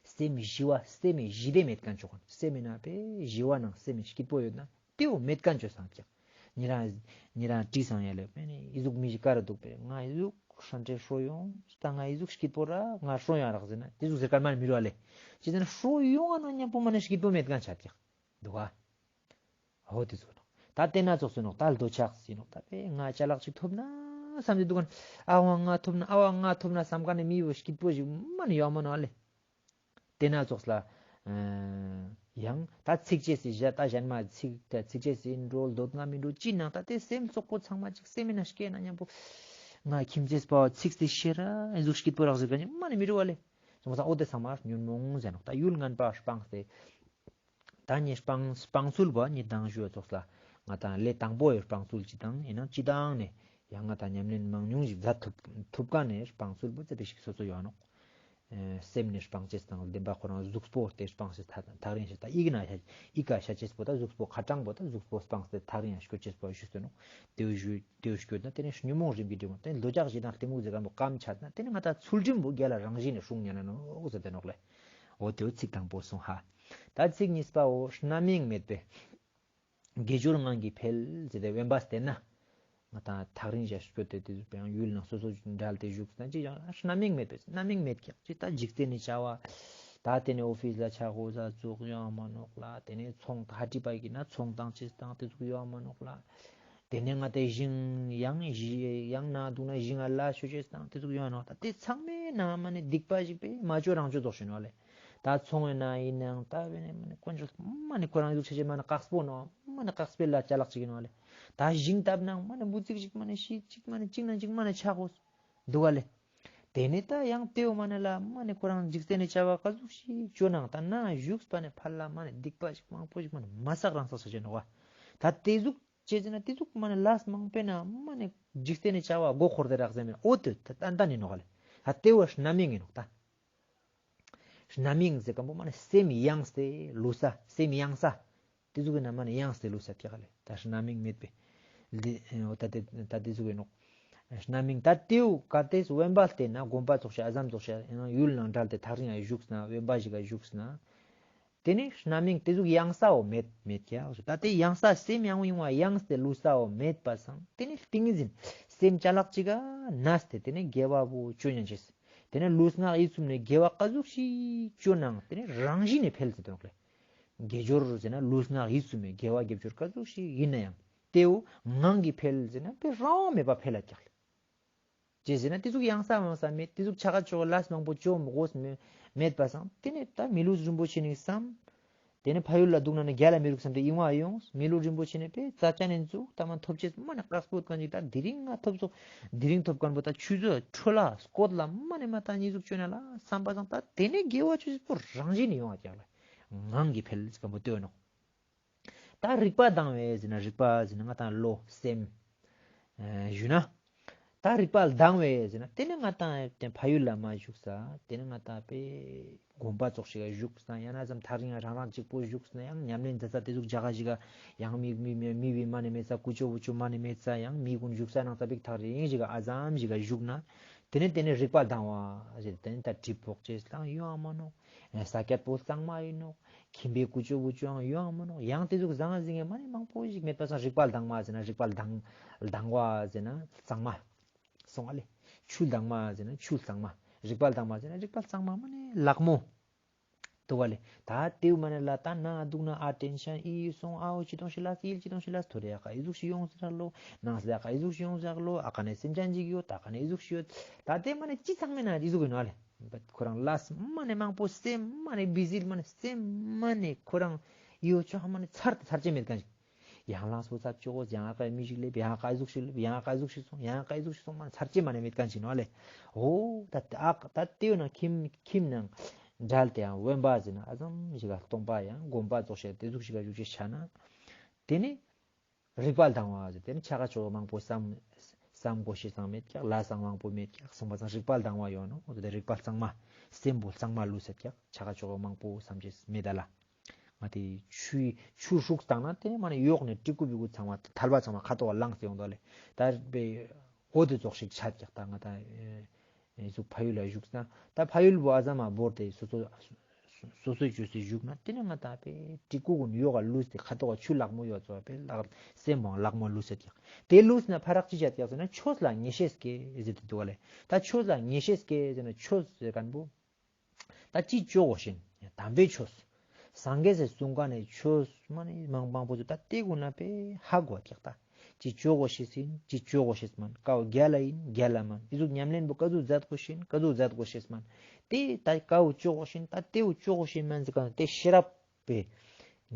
སེམས་ཞི་བ་སེམས་ཞི་བདེ་མེད་མཁན་ཅོ་མཁན། སེམས་ན་པེ་ཞི་བ་ནང་སེམས་སྐྱིད་པོ་ཡོད་ན་དེའོ་མེད་མཁན་ཅོ་སང་ཀྱག་ཉེ་རང་ཉེ་རང་དྲིས་སང་ཡ་ལེ། མ་ནེ་ཨི་ཟུག་མི་ཞིག་ག་རུ་འདུག་པེ། ང་ཨི་ཟུག་ཧྲན་ཏེ་ཧྲོ་ཡོང་། ད་ང་ཨི་ཟུག་སྐྱིད་པོ་ར་ང་ཧྲོ་ཡོང་རག་ཟེར་ན་དེ་ཟུག་ཟེར་མཁན་མ་ནེ་མི་རུ་བ་ལེ། ཅི་ཟེར་ན་ཧྲོ་ཡོང་ང་ན་མཉམ་པོ་མ་ནེ་སྐྱིད་པོ་མེད་མཁན་ཆ་ཀྱག་འདུག་ག་འོ་དེ་ཟུག་ནོག་ད་དེ་ན་ཙོགས་སུ་ནོག་ད་འདོད་ཆགས་ཟེར་ནོག་ད་པེ་ང་ཅ་ལག་ཅིག་ཐོབ་ན་བསམ་སྟེ་འདུག་ག་ཨ་ཝ་ང་ཐོབ་ན་ཨ་ཝ་ང་ཐོབ་ན་བསམ་མཁན་ནི་མི་བོ་སྐྱིད་པོ་ཞིག་མ་ནེ་ཡོང་མ་ནོག་ལེ། དེ་ན་ཙོགས་ལ་ཡང་ད་ཚིག་ཅེས་སི་ཞག་ད་གཞན་མ་ཚིག་ད་ཚིག་ཅེས་སི་འགྲོ་འདོད་ང་མི་འགྲོ་ཅི་ནང་ད་དེ་སེམས་ཙོག་པོ་ཚང་མ་ཅིག་སེམས་ན་སྐྱེ་ན་མཉམ་པོ་ང་ཁྱིམ་ཚེས་པ་ཚིག་སྟེ་ཤེས་ར་ཨི་ཟུག་སྐྱིད་པོ་རག་ཟེར་མཁན་ཅིག་མ་ནེ་མི་རུ་བ་ལེ། ཙོགས་ས་འོ་དེ་ཚང་མ་ཉོན་མོངས་ཟེར་ནོག་ད་ཡུལ་ངན་པ་སྤངས་ཏེ། ད་ནི་སྤང་སྤང་ཚུལ་བོ་ནི་དང་ཞུ་ཙོགས་ལ་ང་ཏང་ལས་དང་པོ་ཡོད་སྤང་ཚུལ་ཅི་དང་ཡིན་ན་ཅི་དང་ནི་ཡང་ང་ཏང་ཉམས་ལེན་མང་ཉུང་ཞིག་མཛད་ཐུབ་ཐུབ་མཁན་ནི་སྤང་ཚུལ་བོ་ཙ་པིག་ཞིག་སོ་སོ་ཡོད་ནོག་ཨེ་སེམས་ནི་སྤང་ཅེས་དང་བདེན་པ་ཁོ་རང་གཟུགས་པོ་དེ་སྤང་ཅེས་ཐག་ཐག་རིང་ཞིག་ད་ཡིག་ན་ཡིག་ག་ཤ་ཅེས་པོ་ད་གཟུགས་པོ་ཁ་གྲངས་པོ་ད་གཟུགས་པོ་སྤངས་ཏེ་ཐག་རིང་ཡང་སྐྱོད་ཅེས་པོ་ཞུས་ཏེ་ནོག་དེ་བོ་ཞུ་དེ་བོ་སྐྱོད་ན་དེ་ནི་ཉོན་མོངས་རིམ་པའི་འབྲས་བུ་དེ་ནི་འདོད་ཆགས་ཞེ་སྡང་གཏི་མུག་ཟེར་མཁན་པོ་སྐམ་ཆ་ན་དེ་ནི་ང་ཏང་ཚུལ་ཁྲིམས་པོ་རྒྱལ་ལ་རང་བཞིན་ནི་སྲུང་ཉན་ན་ནོག་ཟེར་ཏེ་ནོག་ལེ། འོ་དེའོ་ཚིག་དང་པོ་སོང་ཧ། ད་ཚིག་གཉིས་པའོ་རྣམ་གཡེང་མེད་པས། དགེ་སྦྱོར་ངང་གིས་འཕེལ་ཟེར་ཏེ་དབེན་པ་བསྟེན་ན། ང་ཏང་ཐག་རིང་ཞིག་སྐྱོད་དེ་དེ་ཡང་ཡུལ་ནང་སོ་སོ་འབྲལ་ཏེ་བཞུགས་ན་ཅི་ཡང་རྣམ་གཡེང་མེད་པས་རྣམ་གཡེང་མེད་ཀྱག་ཅི་ད་འཇིག་རྟེན་ནི་བྱ་བ། ད་དེ་ནས་ཨོ་ཕིས་ལ་ཆ་དགོས་ས་ཙོགས་ཡོང་མ་ནོག་ལ། དེ་ནས་ཚོང་ད་ཧ་ཏི་པ་གི་ན་ཚོང་དང་ཅི་དང་དེ་ཙོགས་ཡོང་མ་ནོག་ལ། དེ་ནས་ང་ཏེ་ཞིང་ཡང་ཞི་ཡང་ན་འདུག་ན་ཞིང་ང་ལ་ཤོ་ཅེས་དང་དེ་ཙོགས་ཡོང་ནོག་ད་དེ་ཚང་མའི་ནང་མ་ནེ་སྡིག་པ་ཞིག་པས་མ་ཅོ་རང་ཅོ་ཙོགས་ཤིག་ནོག་ལེ། ད་ཚོང་ཡིན་ན་ཡིན་ནའང་ད་བེ་ནེ་མ་ནེ་དཀོན་མཆོག་མ་ནེ་ཁོ་རང་ཡུག་ཆ་ཆེ་མ་ནེ་དཀགས་པོ་ནོག་མ་ནེ་དཀགས་པའི་ལ་ཅ་ལག་ཅིག་ཡིན་ནོག་ལེ། ད་ཞིང་བཏབ་ནའང་མ་ནེ་འབུ་ཚིག་ཅིག་མ་ནེ་ཤི་ཅིག་མ་ནེ་ཅིག་ན་ཅིག་མ་ནེ་ཆག་གོ་འདུག་ག་ལེ། དེ་ནེ་ད་ཡང་དེའོ་མ་ནེ་ལ་མ་ནེ་ཁོ་རང་འཇིག་རྟེན་ནི་བྱ་བ་ག་ཟུག་ཞིག་ཅོ་ནའང་ད་ན་བཞུགས་པ་ནེ་ཕར་ལ་མ་ནེ་སྡིག་པ་ཞིག་མང་པོ་ཞིག་མ་ནེ་མ་བསགས་རང་བསགས་ཆ་ཆེ་ནོག་ག་ད་དེ་ཟུག་ཅེས་ཟེར་ན་དེ་ཟུག་མ་ནེ་ལས་མང་པོ་ན་མ་ནེ་འཇིག་རྟེན་ནི་བྱ་བ་མགོ་འཁོར་ཏེ་རག་ཟེར་མེད་འོ་དེ་ད་ད་ནི་ནོག་ག་ལེ། ད་དེའོ་རྣམ་གཡེང་ཡིན་ནོག་ད། རྣམ་གཡེང་ཟེར་མཁན་པོ་མ་ནེ་སེམས་གཡེངས་ཏེ་ལུས་ས་སེམས་གཡེངས་ས། དེ་ཟུག་གི་ན་མ་ནེ་གཡེངས་ཏེ་ལུས་ས་ཀྱག་ལེ། ད་རྣམ་གཡེང་མེད་པས། འདི་འོ་ད་དེ་ད་དེ་ཟུག་ཡིན་ནོག་རྣམ་གཡེང་ད་དེའུ་ག་དེས་དབེན་པ་བསྟེན་ན་དགོན་པ་ཙོགས་ཤིག་ཨ་ཟམ་ཙོགས་ཤིག་ཡང་ཡུལ་ནང་འབྲལ་ཏེ་ཐག་རིང་ཡང་བཞུགས་ན་དབེན་པ་ཞིག་ག་བཞུགས་ན། དེ་ནེ་རྣམ་གཡེང་དེ་ཟུག་གཡེང་སའོ་མེད་མེད་ཀྱག་ད་དེ་གཡེང་ས་སེམས་གཡེང་བ་གཡེངས་ཏེ་ལུས་སའོ་མེད་པ་སང་དེ་ནེ་ཏིང་ངེ་འཛིན་སེམས་ཅ་ལག་ཅིག་ག་ནས་ཏེ་དེ་ནེ་དགེ་བ་བོ་ཅོ་ཉན་ཅེས། དེ་ནེ་ལུས་ངག་ཡིད་གསུམ་ནེ་དགེ་བ་ག་ཟུག་ཞིག་ཅོ་ནའང་དེ་ནེ་རང་བཞིན་ནེ་འཕེལ་ཟེར་དོན་ལེ། དགེ་སྦྱོར་ཟེར་ན་ལུས་ངག་ཡིད་གསུམ་མེ་དགེ་བ་དགེ་སྦྱོར་ག་ཟུག་ཞིག་ཡིན་ནའང་དེའུ་ངང་གིས་འཕེལ་ཟེར་ན་དཔེ་རང་མེད་པ་འཕེལ་ལ་ཀྱག་ལེ། ཅི་ཟེར་ན་དེ་ཟུག་གཡེང་ས་མང་ས་མེད། དེ་ཟུག་ཆ་ག་ཅོག་ལས་མང་པོ་ཅོ་མི་དགོས་མེད་པ་སང་དེ་ནེ་ད་མི་ལུས་རིན་པོ་ཆེ་ནི་བསམ། དེ་ནེ་ཕ་ཡུལ་ལ་འདུག་ན་ནི་རྒྱལ་ལ་མི་རུག་བསམ་སྟེ་ཡིན་བ་ཡོངས། མི་ལུས་རིན་པོ་ཆེ་ནི་པེ་ཙ་ཅན་ནི་འཛུགས་ད་མ་ཐོབ་ཅེས་མ་ནེ་དཀགས་པོ་ཡོད་མཁན་ཅིག་ད་དེ་རིང་ང་ཐོབ་སོ། དེ་རིང་ཐོབ་མཁན་པོ་ད་ཆུ་ཚོད་འཕྲོ་ལ་སྐོར་ལ་མ་ནེ་མ་ད་ནི་ཟུག་ཅོ་ན་ལ་བསམ་པ་སང་ད་དེ་ནེ་དགེ་བ་ཅོ་ཅེས་པོ་རང་བཞིན་ནེ་ཡོང་བ་ཀྱག་ལེ། ངང་གིས་འཕེལ་ཟེར་མཁན་པོ་དེ་ཡིན་ནོག་ད་རིག་པ་དྭངས་པས་ཟེར་ན་རིག་པ་ཟེར་ན་ང་ཏང་བློ་སེམས་ཞུ་ན། ད་རིག་པ་དྭངས་པས་ཟེར་ན་དེ་ནེ་ང་ཏང་དེ་ཕ་ཡུལ་ལ་མ་བཞུགས་ས་དེ་ནེ་ང་ཏང་པེ་དགོན་པ་ཙོགས་ཤིག་ག་བཞུགས་ས་ཡང་ན་ཙམ་ཐག་རིང་ཡང་རང་རང་གཅིག་པོ་བཞུགས་ས་ཡང་ཉམས་ལེན་མཛད་ས་དེ་ཟུག་ཇ་ག་ཞིག་ག་ཡང་མི་མི་མི་མི་བི་མ་ནེ་མེད་ས་ཀུ་ཅོ་བུ་ཅོ་མ་ནེ་མེད་ས་ཡང་མི་གུན་བཞུགས་ས་ནང་ཙ་པིག་ཐག་རིང་ཞིག་ག་ཨ་ཙམ་ཞིག་ག་བཞུགས་ན་དེ་ནེ་དེ་ནེ་རིག་པ་དྭངས་པ་ཟེར་དེ་ནེ་ད་གྲིབ་ཕོག་ཅེས་ལའང་ཡོང་ང་མ་ནོག་ས་སྐྱ་པོ་གཙང་མ་ཡིན་ནོག་ཁྱིམ་པའི་ཀུ་ཅོ་བུ་ཅོའང་ཡོང་ང་མ་ནོག་ཡང་དེ་ཟུག་ཟང་ཟིང་ངེ་མ་ནེ་མང་པོ་ཞིག་མེད་པ་སང་རིག་པ་དྭངས་མ་ཟེར་ན་རིག་པ་དྭངས་དྭངས་པ་ཟེར་ན་གཙང་མ། སོང་ང་ལེ། ཆུ་དྭངས་མ་ཟེར་ན་ཆུ་གཙང་མ། རིག་པ་དྭངས་མ་ཟེར་ན་རིག་པ་གཙང་མ་མ་ནེ་ལག་མོ། དུག་ག་ལེ། ད་དེའུ་མ་ནེ་ལ་ད་ནང་དུག་ན་ཨ་ཊེན་ཤན་ཨི་སོང་ཨའོ་ཅི་དོང་ཤི་ལ་ཨིལ་ཅི་དོང་ཤི་ལ་ཐོ་རེ་ཨ་ཀ་ཨི་ཟུག་ཤི་ཡོང་ཟེར་ལོ། ནང་ཟེར་ཨ་ཀ་ཨི་ཟུག་ཤི་ཡོང་ཟེར་ལོ། ཨ་ཀ་ནེ་སེམས་ཅན་ཅིག་ཡོད་ད་ཨ་ཀ་ནེ་ཨི་ཟུག་ཤི་ཡོད། ད་དེ་མ་ནེ་ཅི་ཚང་མེད་ན་ཨི་ཟུག་ཡིན་ནོག་ལེ། ཁོ་རང་ལས་མ་ནེ་མང་པོ་སེམས་མ་ནེ་བི་ཟི་མ་ནེ་སེམས་མ་ནེ་ཁོ་རང་ཡོ་ཆོ་མ་ནེ་ཚར་ཚར་ཅེས་མེད་མཁན་ཞིག་ཡང་ལངས་སོ་ཚབ་ཅོ་གོས། ཡང་ཀ་མི་ཞིག་ལེབ། ཡང་ཀ་ཟུག་ཞིག་ལེབ། ཡང་ཀ་ཟུག་ཞིག་སོང་། ཡང་ཀ་ཟུག་ཞིག་སོང་མ་ཚར་ཅེས་མ་ནེ་མེད་མཁན་ཞིག་ནོག་ལེ། འོ་ད་ཨ་ད་དེའུ་ན་ཁྱིམ་ཁྱིམ་ནང་འབྲལ་ཏེ་ཡང་དབེན་པ་ཟེར་ན་ཨ་ཙམ་ཞིག་ག་སྟོང་པ་ཡང་སྒོམ་པ་ཙོགས་ཤིག་དེ་ཟུག་ཞིག་ག་བཞུགས་ཅེས་ཆ་ན། དེ་ནི་རིག་པ་ལྡང་བ་ཟེར། དེ་ནི་ཆ་ག་ཅོག་མང་པོ་བསམ་བསམ་གོས་ཤེས་སང་མེད་ཀྱག་ལས་སང་མང་པོ་མེད་ཀྱག་སོང་པ་སང་རིག་པ་ལྡང་བ་ཡོང་ནོག་འོ་དེ་རིག་པ་གཙང་མ་སེམས་པོ་གཙང་མ་ལུས་སེད་ཀྱག་ཆ་ག་ཅོག་མང་པོ་བསམ་ཅེས་མེད་ད་ལ། ང་དེ་ཆུའི་ཆུ་ཧྲུག་བཏང་ན་དེ་ནི་མ་ནེ་ཡོག་ནེ་ཀྲིག་ཀུ་བི་ཀུ་ཚང་མ་ཐལ་བ་ཚང་མ་ཁ་ཐོག་ལངས་ཏེ་ཡོང་དོ་ལེ། ད་པེ་འོ་དེ་ཙོགས་ཤིག་ཆ་ཀྱག་ད་ང་ད་ཨེ་ཟུག་ཕ་ཡུལ་ལ་བཞུགས་ན་ད་ཕ་ཡུལ་བོ་ཨ་ཙམ་མ་བོར་ཏེ་སོ་སོ་སོ་སོའི་ཆོས་སུ་བཞུགས་ན་དེ་ནི་ང་ད་པེ་ཀྲིག་ཀུ་གུན་ཡོག་ག་ལུས་ཏེ་ཁ་ཐོག་ག་ཆུ་ལག་མོ་ཡོད་ཙོགས་པེ་ལག་སེམས་བོ་ལག་མོ་ལུས་སེད་ཀྱག་དེ་ལུས་ན་ཕ་རག་ཅི་ཆ་ཀྱག་ཟེར་ན་ཆོས་ལ་ངེས་ཤེས་སྐྱེ་ཟེར་ཏེ་འདུག་ལེ། ད་ཆོས་ལ་ངེས་ཤེས་སྐྱེ་ཟེར་ན་ཆོས་ཟེར་མཁན་བོ། ད་ཅི་ཅོ་གོས་ཤེས་ཡིན་དམ་པའི་ཆོས། སངས་རྒྱས་སི་གསུང་ཀ་ནེ་ཆོས་མ་ནེ་མང་མང་པོ་ཟེར་ད་དེ་གུན་ན་པེ་ཧ་གོ་ཀྱག་ད། ཅི་ཅོ་གོས་ཤེས་ཡིན་ཅི་ཅོ་གོས་ཤེས་མན། ཀ་བོ་རྒྱལ་ལ་ཡིན་རྒྱལ་ལ་མན། ཨི་ཟུག་ཉམས་ལེན་པོ་ཀ་ཟུག་མཛད་གོས་ཤེས་ཡིན་ཀ་ཟུག་མཛད་གོས་ཤེས་མན། དེ་ད་ཀ་བོ་ཅོ་གོས་ཤེས་ཡིན་ད་དེ་བོ་ཅོ་གོས་ཤེས་མན་ཟེར་ཀ་ནེ་དེ་ཤེས་རབ་པེ་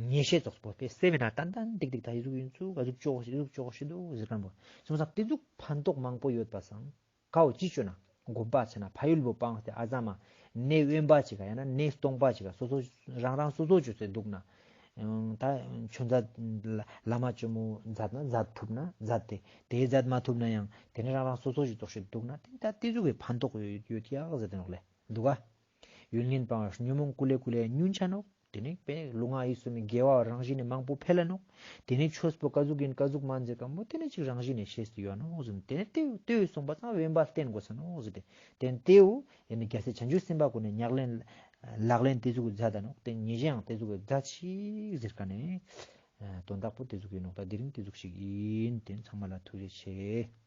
ངེས་ཤེས་ཙོགས་པོ་དེ་སེམས་ན་ཏན་ཏན་ཏིག་ཏིག་ད་ཨི་ཟུག་ཡིན་ཚུལ་ཀ་ཟུག་ཅོ་གོས་ཤེས་ཨི་ཟུག་ཅོ་གོས་ཤེས་འདུག་ཟེར་མཁན་བོ། སོང་ཙང་དེ་ཟུག་ཕན་ཐོགས་མང་པོ་ཡོད་པ་སང་། ཀ་བོ་ཅི་ཅོ་ན། སྒོམ་པ་ཆེ་ན་ཕ་ཡུལ་བོ་སྤངས་ཏེ་ཨ་ཙམ་མ། གནས་དབེན་པ་ཅིག་ག་ཡང་ན་གནས་སྟོང་པ་ཅིག་ག་སོ་སོ་རང་རང་སོ་སོ་ཅོས་ཏེ་འདུག་ན། ཨང་ད་ཆོས་མཛད་བླ་མ་ཅོ་མོ་མཛད་ན་མཛད་ཐུབ་ན་མཛད་དེ། དེ་མཛད་མ་ཐུབ་ན་ཡང་དེ་ནི་རང་རང་སོ་སོ་ཅོས་ཏོག་ཤེས་འདུག་ན་དེ་ད་དེ་ཟུག་གི་ཕན་ཐོགས་ཡོད་ཡོད་ཀྱག་ཟེར་ཏེ་ནོག་ལེ། འདུག་ག་ཡུལ་ངན་སྤངས་ཉོན་མོངས་ཀུ་ལེ་ཀུ་ལེ་ཉུང་ཆ་ནོག་དེ་ནི་པེ་ལུས་ངག་ཡིད་གསུམ་གྱི་དགེ་བ་རང་བཞིན་ནི་མང་པོ་འཕེལ་ལ་ནོག་དེ་ནི་ཆོས་པོ་ཀ་ཟུག་ཡིན་ཀ་ཟུག་མན་ཟེར་ཀ་མོ་དེ་ནི་ཅིག་རང་བཞིན་ནི་ཤེས་ཏེ་ཡོད་ནོག་ཟེར། དེ་ནི་དེ་དེ་སོང་པ་སང་དབེན་པ་བསྟེན་དགོས་ས་ནོག་ཟེར་ཏེ། དེ་ནི་དེ་ཡིན་ནི་རྒྱལ་སྲས་བྱང་ཆུབ་སེམས་དཔའ་ཀུན་ནི་ཉག་ལེན་ལག་ལེན་དེ་ཟུག་མཛད་ད་ནོག་དེ་ཉེ་ཞའང་དེ་ཟུག་མཛད་ཅིག་ཟེར་ཀ་ནེ། དོན་དག་པོ་དེ་ཟུག་ཡིན་ནོག་ད་དེ་རིང་དེ་ཟུག་ཞིག་ཡིན། དེ་ཚང་མ་ལ་ཐུགས་རྗེ་ཆེ།